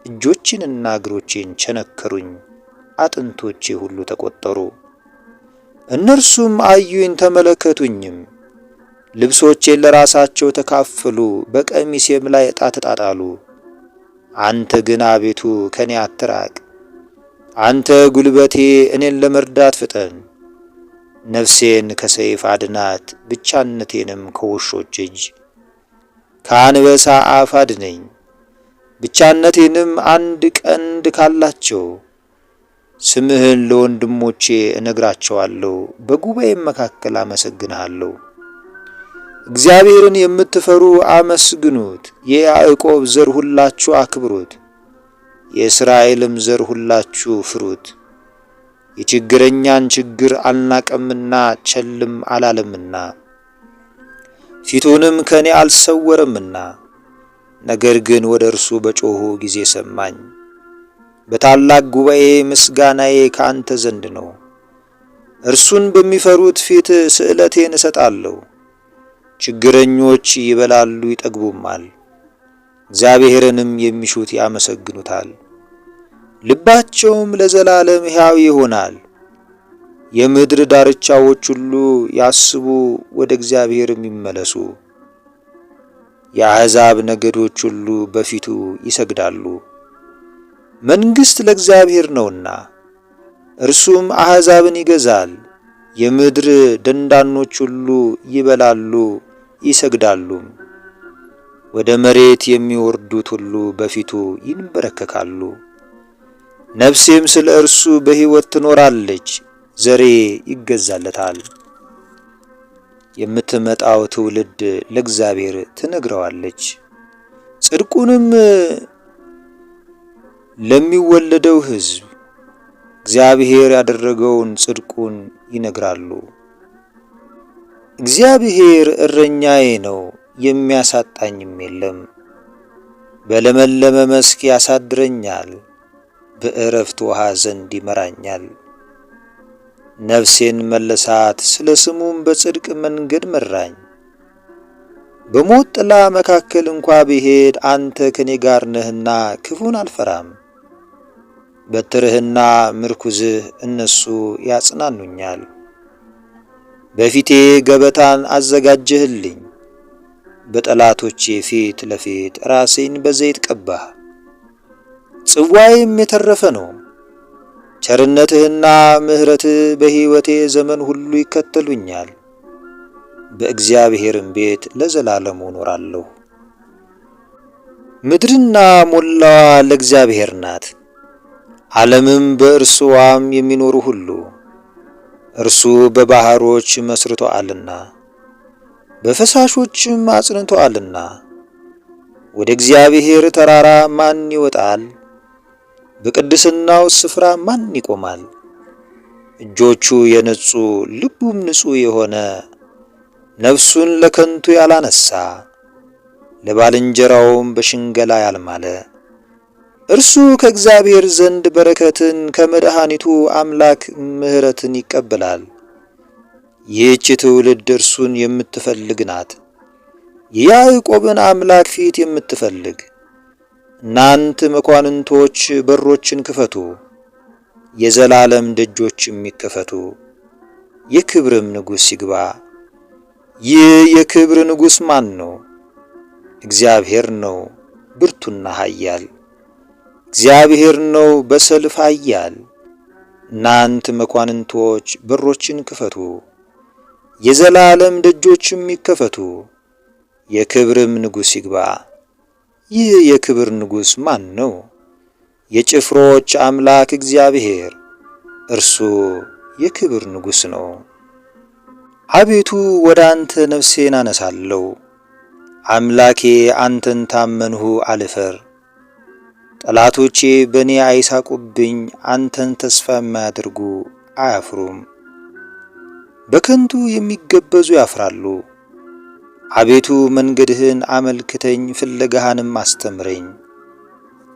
እጆቼንና እግሮቼን ቸነከሩኝ፣ አጥንቶቼ ሁሉ ተቆጠሩ። እነርሱም አዩኝ ተመለከቱኝም። ልብሶቼን ለራሳቸው ተካፈሉ፣ በቀሚሴም ላይ ዕጣ ተጣጣሉ። አንተ ግን አቤቱ ከኔ አትራቅ። አንተ ጉልበቴ፣ እኔን ለመርዳት ፍጠን። ነፍሴን ከሰይፍ አድናት፣ ብቻነቴንም ከውሾች እጅ። ከአንበሳ አፍ አድነኝ፣ ብቻነቴንም አንድ ቀንድ ካላቸው። ስምህን ለወንድሞቼ እነግራቸዋለሁ፣ በጉባኤም መካከል አመሰግንሃለሁ። እግዚአብሔርን የምትፈሩ አመስግኑት፣ የያዕቆብ ዘር ሁላችሁ አክብሩት፣ የእስራኤልም ዘር ሁላችሁ ፍሩት። የችግረኛን ችግር አልናቀምና ቸልም አላለምና፣ ፊቱንም ከኔ አልሰወረምና፣ ነገር ግን ወደ እርሱ በጮኹ ጊዜ ሰማኝ። በታላቅ ጉባኤ ምስጋናዬ ከአንተ ዘንድ ነው። እርሱን በሚፈሩት ፊት ስእለቴን እሰጣለሁ። ችግረኞች ይበላሉ ይጠግቡማል፣ እግዚአብሔርንም የሚሹት ያመሰግኑታል። ልባቸውም ለዘላለም ሕያው ይሆናል። የምድር ዳርቻዎች ሁሉ ያስቡ፣ ወደ እግዚአብሔርም ይመለሱ። የአሕዛብ ነገዶች ሁሉ በፊቱ ይሰግዳሉ። መንግሥት ለእግዚአብሔር ነውና እርሱም አሕዛብን ይገዛል። የምድር ደንዳኖች ሁሉ ይበላሉ ይሰግዳሉም። ወደ መሬት የሚወርዱት ሁሉ በፊቱ ይንበረከካሉ። ነፍሴም ስለ እርሱ በሕይወት ትኖራለች፣ ዘሬ ይገዛለታል። የምትመጣው ትውልድ ለእግዚአብሔር ትነግረዋለች፣ ጽድቁንም ለሚወለደው ሕዝብ እግዚአብሔር ያደረገውን ጽድቁን ይነግራሉ። እግዚአብሔር እረኛዬ ነው፣ የሚያሳጣኝም የለም። በለመለመ መስክ ያሳድረኛል፣ በዕረፍት ውኃ ዘንድ ይመራኛል። ነፍሴን መለሳት፣ ስለ ስሙም በጽድቅ መንገድ መራኝ። በሞት ጥላ መካከል እንኳ ብሄድ አንተ ከኔ ጋር ነህና ክፉን አልፈራም። በትርህና ምርኩዝህ እነሱ ያጽናኑኛል። በፊቴ ገበታን አዘጋጀህልኝ፣ በጠላቶቼ ፊት ለፊት ራሴን በዘይት ቀባህ፣ ጽዋዬም የተረፈ ነው። ቸርነትህና ምሕረትህ በሕይወቴ ዘመን ሁሉ ይከተሉኛል፣ በእግዚአብሔርም ቤት ለዘላለሙ እኖራለሁ። ምድርና ሞላዋ ለእግዚአብሔር ናት፣ ዓለምም በእርስዋም የሚኖሩ ሁሉ። እርሱ በባሕሮች መስርቶአልና በፈሳሾችም አጽንቶአልና። ወደ እግዚአብሔር ተራራ ማን ይወጣል? በቅድስናው ስፍራ ማን ይቆማል? እጆቹ የነጹ ልቡም ንጹሕ የሆነ፣ ነፍሱን ለከንቱ ያላነሳ፣ ለባልንጀራውም በሽንገላ ያልማለ፣ እርሱ ከእግዚአብሔር ዘንድ በረከትን ከመድኃኒቱ አምላክ ምሕረትን ይቀበላል። ይህች ትውልድ እርሱን የምትፈልግ ናት፣ የያዕቆብን አምላክ ፊት የምትፈልግ። እናንት መኳንንቶች በሮችን ክፈቱ፣ የዘላለም ደጆችም ይከፈቱ፣ የክብርም ንጉሥ ይግባ። ይህ የክብር ንጉሥ ማን ነው? እግዚአብሔር ነው፣ ብርቱና ኃያል። እግዚአብሔር ነው፣ በሰልፍ ኃያል። እናንት መኳንንቶች በሮችን ክፈቱ፣ የዘላለም ደጆችም ይከፈቱ፣ የክብርም ንጉሥ ይግባ። ይህ የክብር ንጉሥ ማን ነው? የጭፍሮች አምላክ እግዚአብሔር፣ እርሱ የክብር ንጉሥ ነው። አቤቱ ወደ አንተ ነፍሴን አነሳለሁ። አምላኬ አንተን ታመንሁ አልፈር። ጠላቶቼ በእኔ አይሳቁብኝ፣ አንተን ተስፋ የማያደርጉ አያፍሩም። በከንቱ የሚገበዙ ያፍራሉ። አቤቱ መንገድህን አመልክተኝ፣ ፍለጋህንም አስተምረኝ።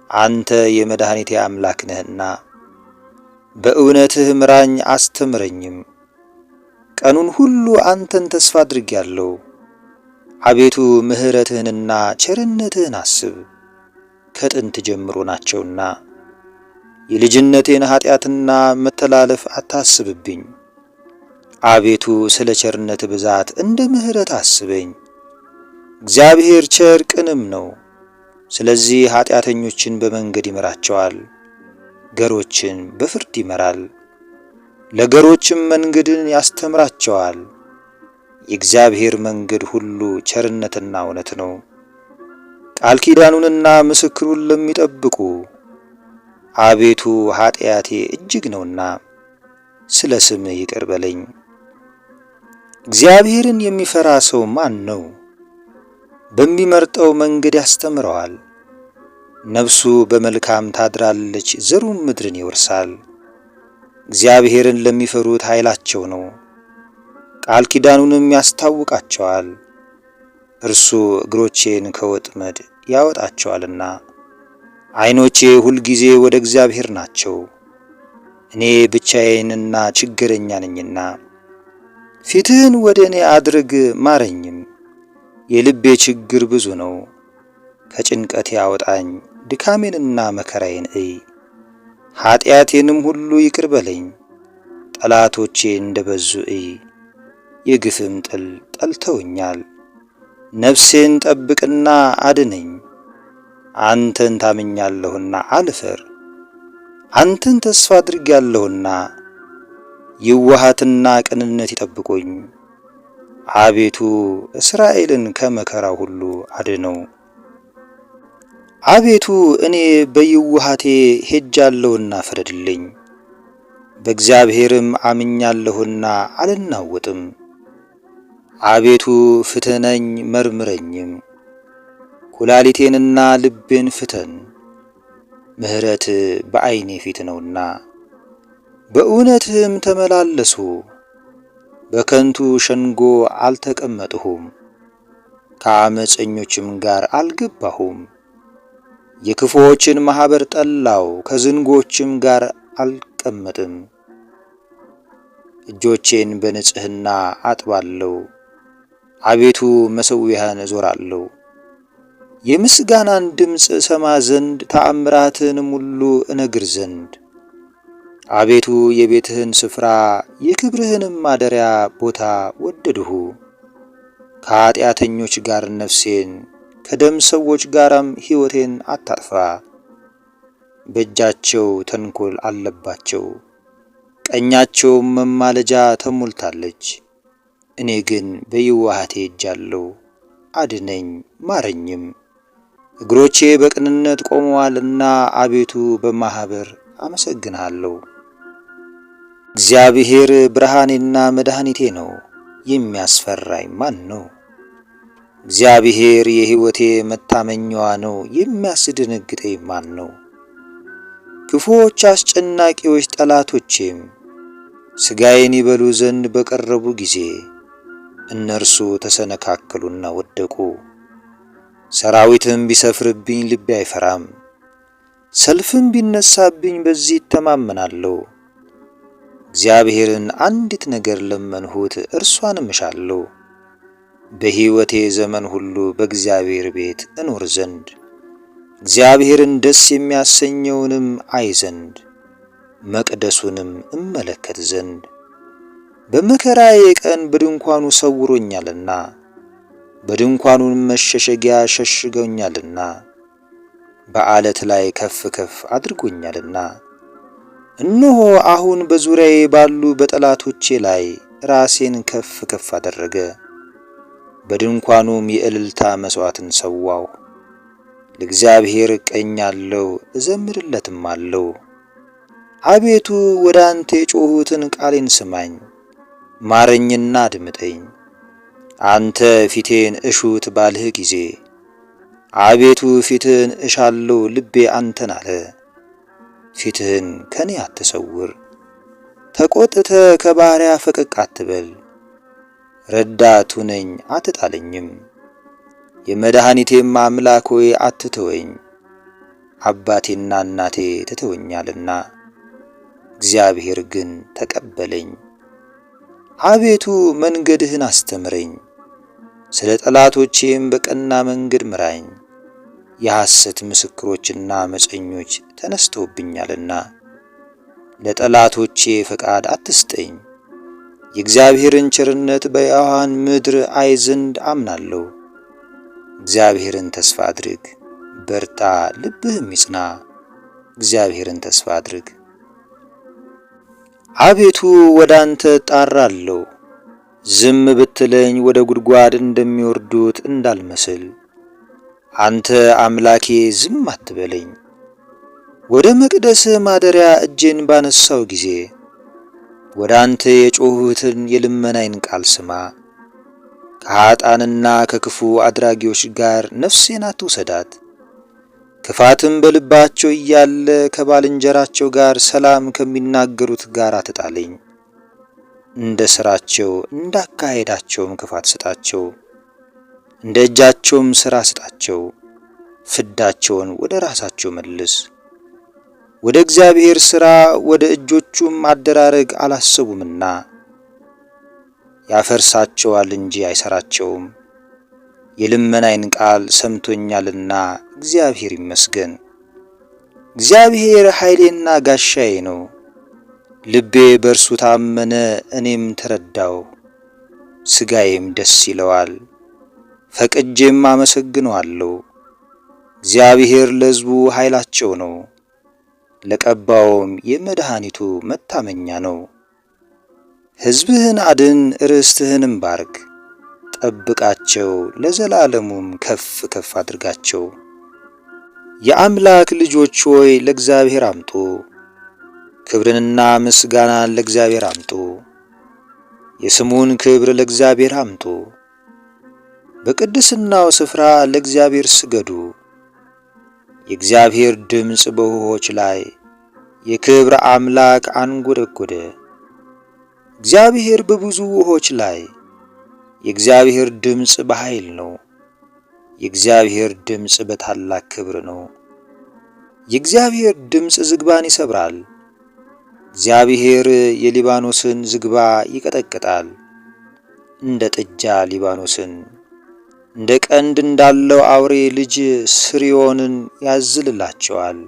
አንተ የመድኃኒቴ አምላክ ነህና በእውነትህ ምራኝ አስተምረኝም። ቀኑን ሁሉ አንተን ተስፋ አድርጌአለሁ። አቤቱ ምሕረትህንና ቸርነትህን አስብ፣ ከጥንት ጀምሮ ናቸውና። የልጅነቴን ኃጢአትና መተላለፍ አታስብብኝ። አቤቱ ስለ ቸርነት ብዛት እንደ ምሕረት አስበኝ። እግዚአብሔር ቸር ቅንም ነው፣ ስለዚህ ኃጢአተኞችን በመንገድ ይመራቸዋል፣ ገሮችን በፍርድ ይመራል። ለገሮችም መንገድን ያስተምራቸዋል። የእግዚአብሔር መንገድ ሁሉ ቸርነትና እውነት ነው፣ ቃል ኪዳኑንና ምስክሩን ለሚጠብቁ። አቤቱ ኃጢአቴ እጅግ ነውና ስለ ስምህ ይቅር በለኝ። እግዚአብሔርን የሚፈራ ሰው ማን ነው? በሚመርጠው መንገድ ያስተምረዋል። ነፍሱ በመልካም ታድራለች፣ ዘሩም ምድርን ይወርሳል። እግዚአብሔርን ለሚፈሩት ኃይላቸው ነው፣ ቃል ኪዳኑንም ያስታውቃቸዋል። እርሱ እግሮቼን ከወጥመድ ያወጣቸዋልና፣ ዓይኖቼ ሁልጊዜ ወደ እግዚአብሔር ናቸው። እኔ ብቻዬንና ችግረኛ ነኝና፣ ፊትህን ወደ እኔ አድርግ ማረኝም። የልቤ ችግር ብዙ ነው። ከጭንቀቴ አውጣኝ፣ ድካሜንና መከራዬን እይ። ኀጢአቴንም ሁሉ ይቅር በለኝ። ጠላቶቼ እንደ በዙ እይ፣ የግፍም ጥል ጠልተውኛል። ነፍሴን ጠብቅና አድነኝ። አንተን ታምኛለሁና አልፈር፣ አንተን ተስፋ አድርጌአለሁና የዋሃትና ቅንነት ይጠብቁኝ። አቤቱ እስራኤልን ከመከራ ሁሉ አድነው። አቤቱ እኔ በየውሃቴ ሄጃለሁና ፍረድልኝ፣ በእግዚአብሔርም አምኛለሁና አልናወጥም። አቤቱ ፍተነኝ መርምረኝም፣ ኩላሊቴንና ልቤን ፍተን። ምሕረት በዓይኔ ፊት ነውና በእውነትህም ተመላለሱ። በከንቱ ሸንጎ አልተቀመጥሁም፣ ከአመፀኞችም ጋር አልገባሁም። የክፉዎችን ማኅበር ጠላው፣ ከዝንጎችም ጋር አልቀመጥም። እጆቼን በንጽሕና አጥባለሁ፣ አቤቱ መሠዊያህን እዞራለሁ። የምስጋናን ድምፅ እሰማ ዘንድ ተአምራትህንም ሁሉ እነግር ዘንድ። አቤቱ የቤትህን ስፍራ የክብርህንም ማደሪያ ቦታ ወደድሁ። ከኀጢአተኞች ጋር ነፍሴን ከደም ሰዎች ጋርም ሕይወቴን አታጥፋ። በእጃቸው ተንኰል አለባቸው፣ ቀኛቸውም መማለጃ ተሞልታለች። እኔ ግን በየዋህቴ እጃለሁ፣ አድነኝ ማረኝም። እግሮቼ በቅንነት ቆመዋልና አቤቱ በማኅበር አመሰግንሃለሁ። እግዚአብሔር ብርሃኔና መድኃኒቴ ነው፣ የሚያስፈራኝ ማን ነው? እግዚአብሔር የሕይወቴ መታመኛዋ ነው፣ የሚያስደነግጠኝ ማን ነው? ክፉዎች አስጨናቂዎች ጠላቶቼም ሥጋዬን ይበሉ ዘንድ በቀረቡ ጊዜ እነርሱ ተሰነካከሉና ወደቁ። ሰራዊትም ቢሰፍርብኝ ልቤ አይፈራም፣ ሰልፍም ቢነሳብኝ በዚህ እተማመናለሁ። እግዚአብሔርን አንዲት ነገር ለመንሁት፣ እርሷንም እሻለሁ፣ በሕይወቴ ዘመን ሁሉ በእግዚአብሔር ቤት እኖር ዘንድ እግዚአብሔርን ደስ የሚያሰኘውንም አይ ዘንድ መቅደሱንም እመለከት ዘንድ። በመከራዬ ቀን በድንኳኑ ሰውሮኛልና በድንኳኑን መሸሸጊያ ሸሽገኛልና በዓለት ላይ ከፍ ከፍ አድርጎኛልና። እነሆ አሁን በዙሪያዬ ባሉ በጠላቶቼ ላይ ራሴን ከፍ ከፍ አደረገ። በድንኳኑም የእልልታ መሥዋዕትን ሰዋሁ። ለእግዚአብሔር እቀኛለሁ እዘምርለትም አለው። አቤቱ ወደ አንተ የጮኽሁትን ቃሌን ስማኝ፣ ማረኝና አድምጠኝ። አንተ ፊቴን እሹት ባልህ ጊዜ አቤቱ ፊትህን እሻለሁ፣ ልቤ አንተን አለ። ፊትህን ከኔ አትሰውር፣ ተቆጥተ ከባሪያ ፈቀቅ አትበል። ረዳቱ ነኝ አትጣለኝም፣ የመድኃኒቴም አምላክ ሆይ አትተወኝ። አባቴና እናቴ ትተውኛልና እግዚአብሔር ግን ተቀበለኝ። አቤቱ መንገድህን አስተምረኝ፣ ስለ ጠላቶቼም በቀና መንገድ ምራኝ። የሐሰት ምስክሮችና ዓመፀኞች ተነስተውብኛልና ለጠላቶቼ ፈቃድ አትስጠኝ። የእግዚአብሔርን ቸርነት በሕያዋን ምድር አይ ዘንድ አምናለሁ። እግዚአብሔርን ተስፋ አድርግ በርታ፣ ልብህም ይጽና፣ እግዚአብሔርን ተስፋ አድርግ። አቤቱ ወደ አንተ እጣራለሁ፣ ዝም ብትለኝ ወደ ጉድጓድ እንደሚወርዱት እንዳልመስል። አንተ አምላኬ ዝም አትበለኝ። ወደ መቅደስህ ማደሪያ እጄን ባነሳው ጊዜ ወደ አንተ የጮኽሁትን የልመናዬን ቃል ስማ። ከኀጣንና ከክፉ አድራጊዎች ጋር ነፍሴን አትውሰዳት። ክፋትም በልባቸው እያለ ከባልንጀራቸው ጋር ሰላም ከሚናገሩት ጋር አትጣለኝ። እንደ ሥራቸው እንዳካሄዳቸውም ክፋት ስጣቸው፣ እንደ እጃቸውም ሥራ ስጣቸው። ፍዳቸውን ወደ ራሳቸው መልስ። ወደ እግዚአብሔር ሥራ ወደ እጆቹም አደራረግ አላሰቡምና ያፈርሳቸዋል እንጂ አይሠራቸውም። የልመናዬን ቃል ሰምቶኛልና እግዚአብሔር ይመስገን። እግዚአብሔር ኃይሌና ጋሻዬ ነው። ልቤ በእርሱ ታመነ፣ እኔም ተረዳው፣ ሥጋዬም ደስ ይለዋል፣ ፈቅጄም አመሰግነዋለሁ። እግዚአብሔር ለሕዝቡ ኃይላቸው ነው፣ ለቀባውም የመድኃኒቱ መታመኛ ነው። ሕዝብህን አድን፣ ርስትህንም ባርክ፣ ጠብቃቸው፣ ለዘላለሙም ከፍ ከፍ አድርጋቸው። የአምላክ ልጆች ሆይ ለእግዚአብሔር አምጡ፣ ክብርንና ምስጋናን ለእግዚአብሔር አምጡ። የስሙን ክብር ለእግዚአብሔር አምጡ። በቅድስናው ስፍራ ለእግዚአብሔር ስገዱ። የእግዚአብሔር ድምፅ በውኆች ላይ የክብር አምላክ አንጎደጎደ። እግዚአብሔር በብዙ ውኆች ላይ የእግዚአብሔር ድምፅ በኃይል ነው። የእግዚአብሔር ድምፅ በታላቅ ክብር ነው። የእግዚአብሔር ድምፅ ዝግባን ይሰብራል። እግዚአብሔር የሊባኖስን ዝግባ ይቀጠቅጣል። እንደ ጥጃ ሊባኖስን እንደ ቀንድ እንዳለው አውሬ ልጅ ስርዮንን ያዝልላቸዋል።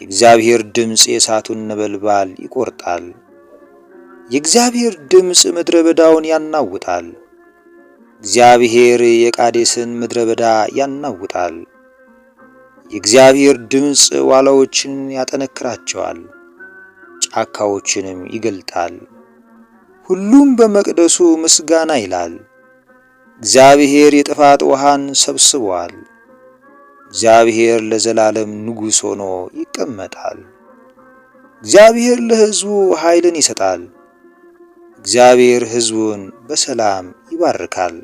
የእግዚአብሔር ድምፅ የእሳቱን ነበልባል ይቆርጣል። የእግዚአብሔር ድምፅ ምድረ በዳውን ያናውጣል። እግዚአብሔር የቃዴስን ምድረ በዳ ያናውጣል። የእግዚአብሔር ድምፅ ዋላዎችን ያጠነክራቸዋል፣ ጫካዎችንም ይገልጣል። ሁሉም በመቅደሱ ምስጋና ይላል። እግዚአብሔር የጥፋት ውሃን ሰብስቧል። እግዚአብሔር ለዘላለም ንጉሥ ሆኖ ይቀመጣል። እግዚአብሔር ለሕዝቡ ኃይልን ይሰጣል። እግዚአብሔር ሕዝቡን በሰላም ይባርካል።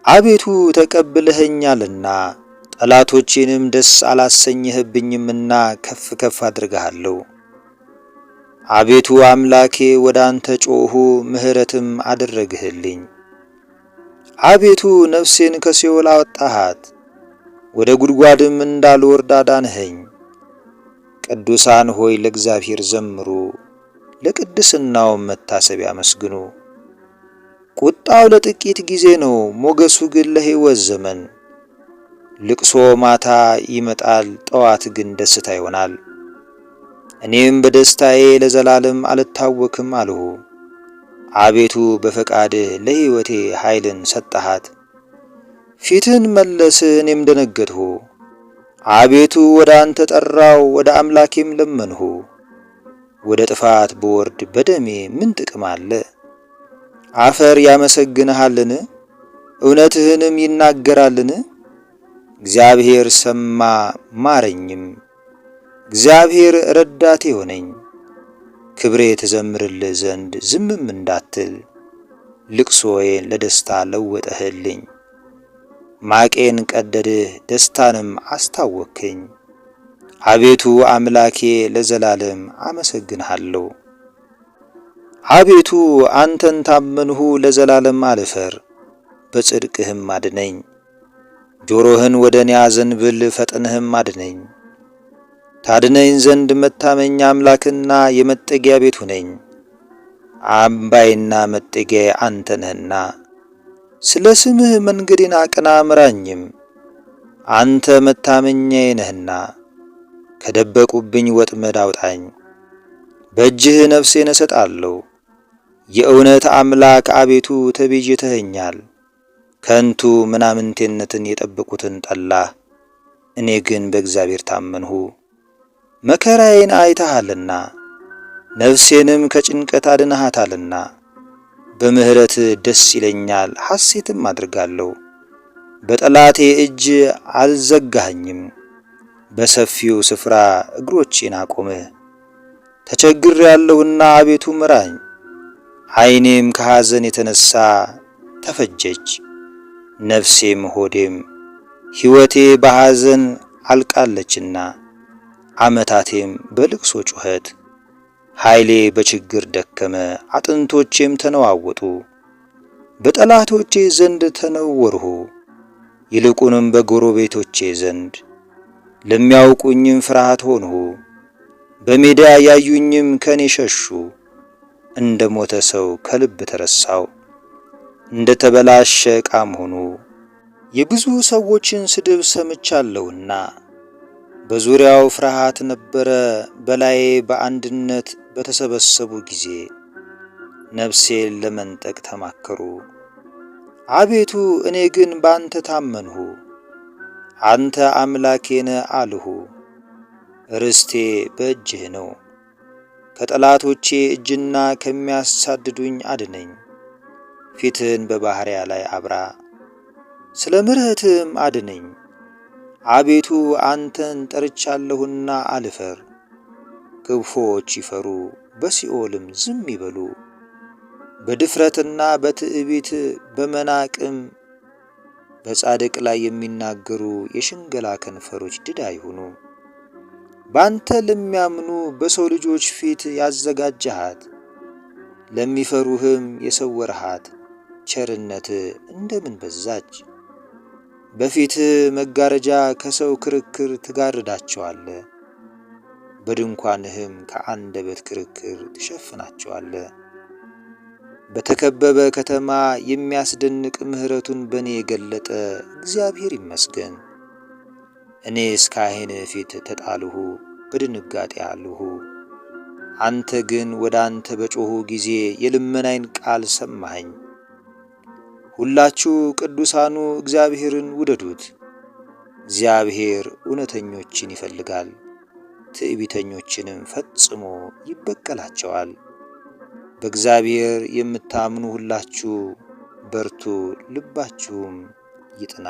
አቤቱ ተቀብለኸኛልና ጠላቶቼንም ደስ አላሰኘህብኝምና ከፍ ከፍ አድርግሃለሁ። አቤቱ አምላኬ ወደ አንተ ጮኹ፣ ምሕረትም አደረግህልኝ። አቤቱ ነፍሴን ከሲኦል አወጣሃት፣ ወደ ጉድጓድም እንዳልወርድ አዳንኸኝ። ቅዱሳን ሆይ ለእግዚአብሔር ዘምሩ፣ ለቅድስናውም መታሰቢያ አመስግኑ። ቁጣው ለጥቂት ጊዜ ነው፣ ሞገሱ ግን ለሕይወት ዘመን። ልቅሶ ማታ ይመጣል፣ ጠዋት ግን ደስታ ይሆናል። እኔም በደስታዬ ለዘላለም አልታወክም አልሁ። አቤቱ በፈቃድህ ለሕይወቴ ኃይልን ሰጠሃት። ፊትህን መለስህ፣ እኔም ደነገጥሁ። አቤቱ ወደ አንተ ጠራው፣ ወደ አምላኬም ለመንሁ። ወደ ጥፋት ብወርድ በደሜ ምን ጥቅም አለ? አፈር ያመሰግንሃልን? እውነትህንም ይናገራልን? እግዚአብሔር ሰማ ማረኝም። እግዚአብሔር ረዳቴ ሆነኝ። ክብሬ ትዘምርልህ ዘንድ ዝምም እንዳትል ልቅሶዬን ለደስታ ለወጠህልኝ። ማቄን ቀደድህ ደስታንም አስታወክኝ። አቤቱ አምላኬ ለዘላለም አመሰግንሃለሁ። አቤቱ አንተን ታመንሁ፣ ለዘላለም አልፈር፣ በጽድቅህም አድነኝ። ጆሮህን ወደ እኔ አዘንብል፣ ፈጥነህም አድነኝ። ታድነኝ ዘንድ መታመኛ አምላክና የመጠጊያ ቤቱ ነኝ። አምባዬና መጠጊያዬ አንተ ነህና፣ ስለ ስምህ መንገዴን አቅና ምራኝም። አንተ መታመኛዬ ነህና ከደበቁብኝ ወጥመድ አውጣኝ። በእጅህ ነፍሴን እሰጣለሁ። የእውነት አምላክ አቤቱ ተቤዥተኸኛል። ከንቱ ምናምንቴነትን የጠበቁትን ጠላህ። እኔ ግን በእግዚአብሔር ታመንሁ። መከራዬን አይተሃልና ነፍሴንም ከጭንቀት አድነሃታልና። በምሕረት ደስ ይለኛል ሐሴትም አድርጋለሁ። በጠላቴ እጅ አልዘጋኸኝም። በሰፊው ስፍራ እግሮቼን አቆምህ። ተቸግሬአለሁና አቤቱ ምራኝ። ዓይኔም ከሐዘን የተነሣ ተፈጀች፣ ነፍሴም ሆዴም ሕይወቴ በሐዘን አልቃለችና፣ ዓመታቴም በልቅሶ ጩኸት። ኃይሌ በችግር ደከመ፣ አጥንቶቼም ተነዋወጡ። በጠላቶቼ ዘንድ ተነወርሁ፣ ይልቁንም በጎረቤቶቼ ዘንድ። ለሚያውቁኝም ፍርሃት ሆንሁ፣ በሜዳ ያዩኝም ከኔ ሸሹ። እንደ ሞተ ሰው ከልብ ተረሳው፣ እንደ ተበላሸ ዕቃም ሆኑ። የብዙ ሰዎችን ስድብ ሰምቻለሁና በዙሪያው ፍርሃት ነበረ። በላዬ በአንድነት በተሰበሰቡ ጊዜ ነፍሴን ለመንጠቅ ተማከሩ። አቤቱ፣ እኔ ግን በአንተ ታመንሁ፣ አንተ አምላኬ ነህ አልሁ። ርስቴ በእጅህ ነው። ከጠላቶቼ እጅና ከሚያሳድዱኝ አድነኝ። ፊትህን በባሕርያ ላይ አብራ፣ ስለ ምሕረትህም አድነኝ። አቤቱ፣ አንተን ጠርቻለሁና አልፈር። ክፉዎች ይፈሩ፣ በሲኦልም ዝም ይበሉ። በድፍረትና በትዕቢት በመናቅም በጻድቅ ላይ የሚናገሩ የሽንገላ ከንፈሮች ድዳ ይሁኑ። ባንተ ለሚያምኑ በሰው ልጆች ፊት ያዘጋጀሃት፣ ለሚፈሩህም የሰወርሃት ቸርነት እንደምን በዛች! በፊትህ መጋረጃ ከሰው ክርክር ትጋርዳቸዋለህ፣ በድንኳንህም ከአንደበት ክርክር ትሸፍናቸዋለህ። በተከበበ ከተማ የሚያስደንቅ ምሕረቱን በእኔ የገለጠ እግዚአብሔር ይመስገን። እኔ እስከ ዓይንህ ፊት ተጣልሁ፣ በድንጋጤ አልሁ። አንተ ግን ወደ አንተ በጮኹ ጊዜ የልመናዬን ቃል ሰማኸኝ። ሁላችሁ ቅዱሳኑ እግዚአብሔርን ውደዱት። እግዚአብሔር እውነተኞችን ይፈልጋል፣ ትዕቢተኞችንም ፈጽሞ ይበቀላቸዋል። በእግዚአብሔር የምታምኑ ሁላችሁ በርቱ፣ ልባችሁም ይጥና።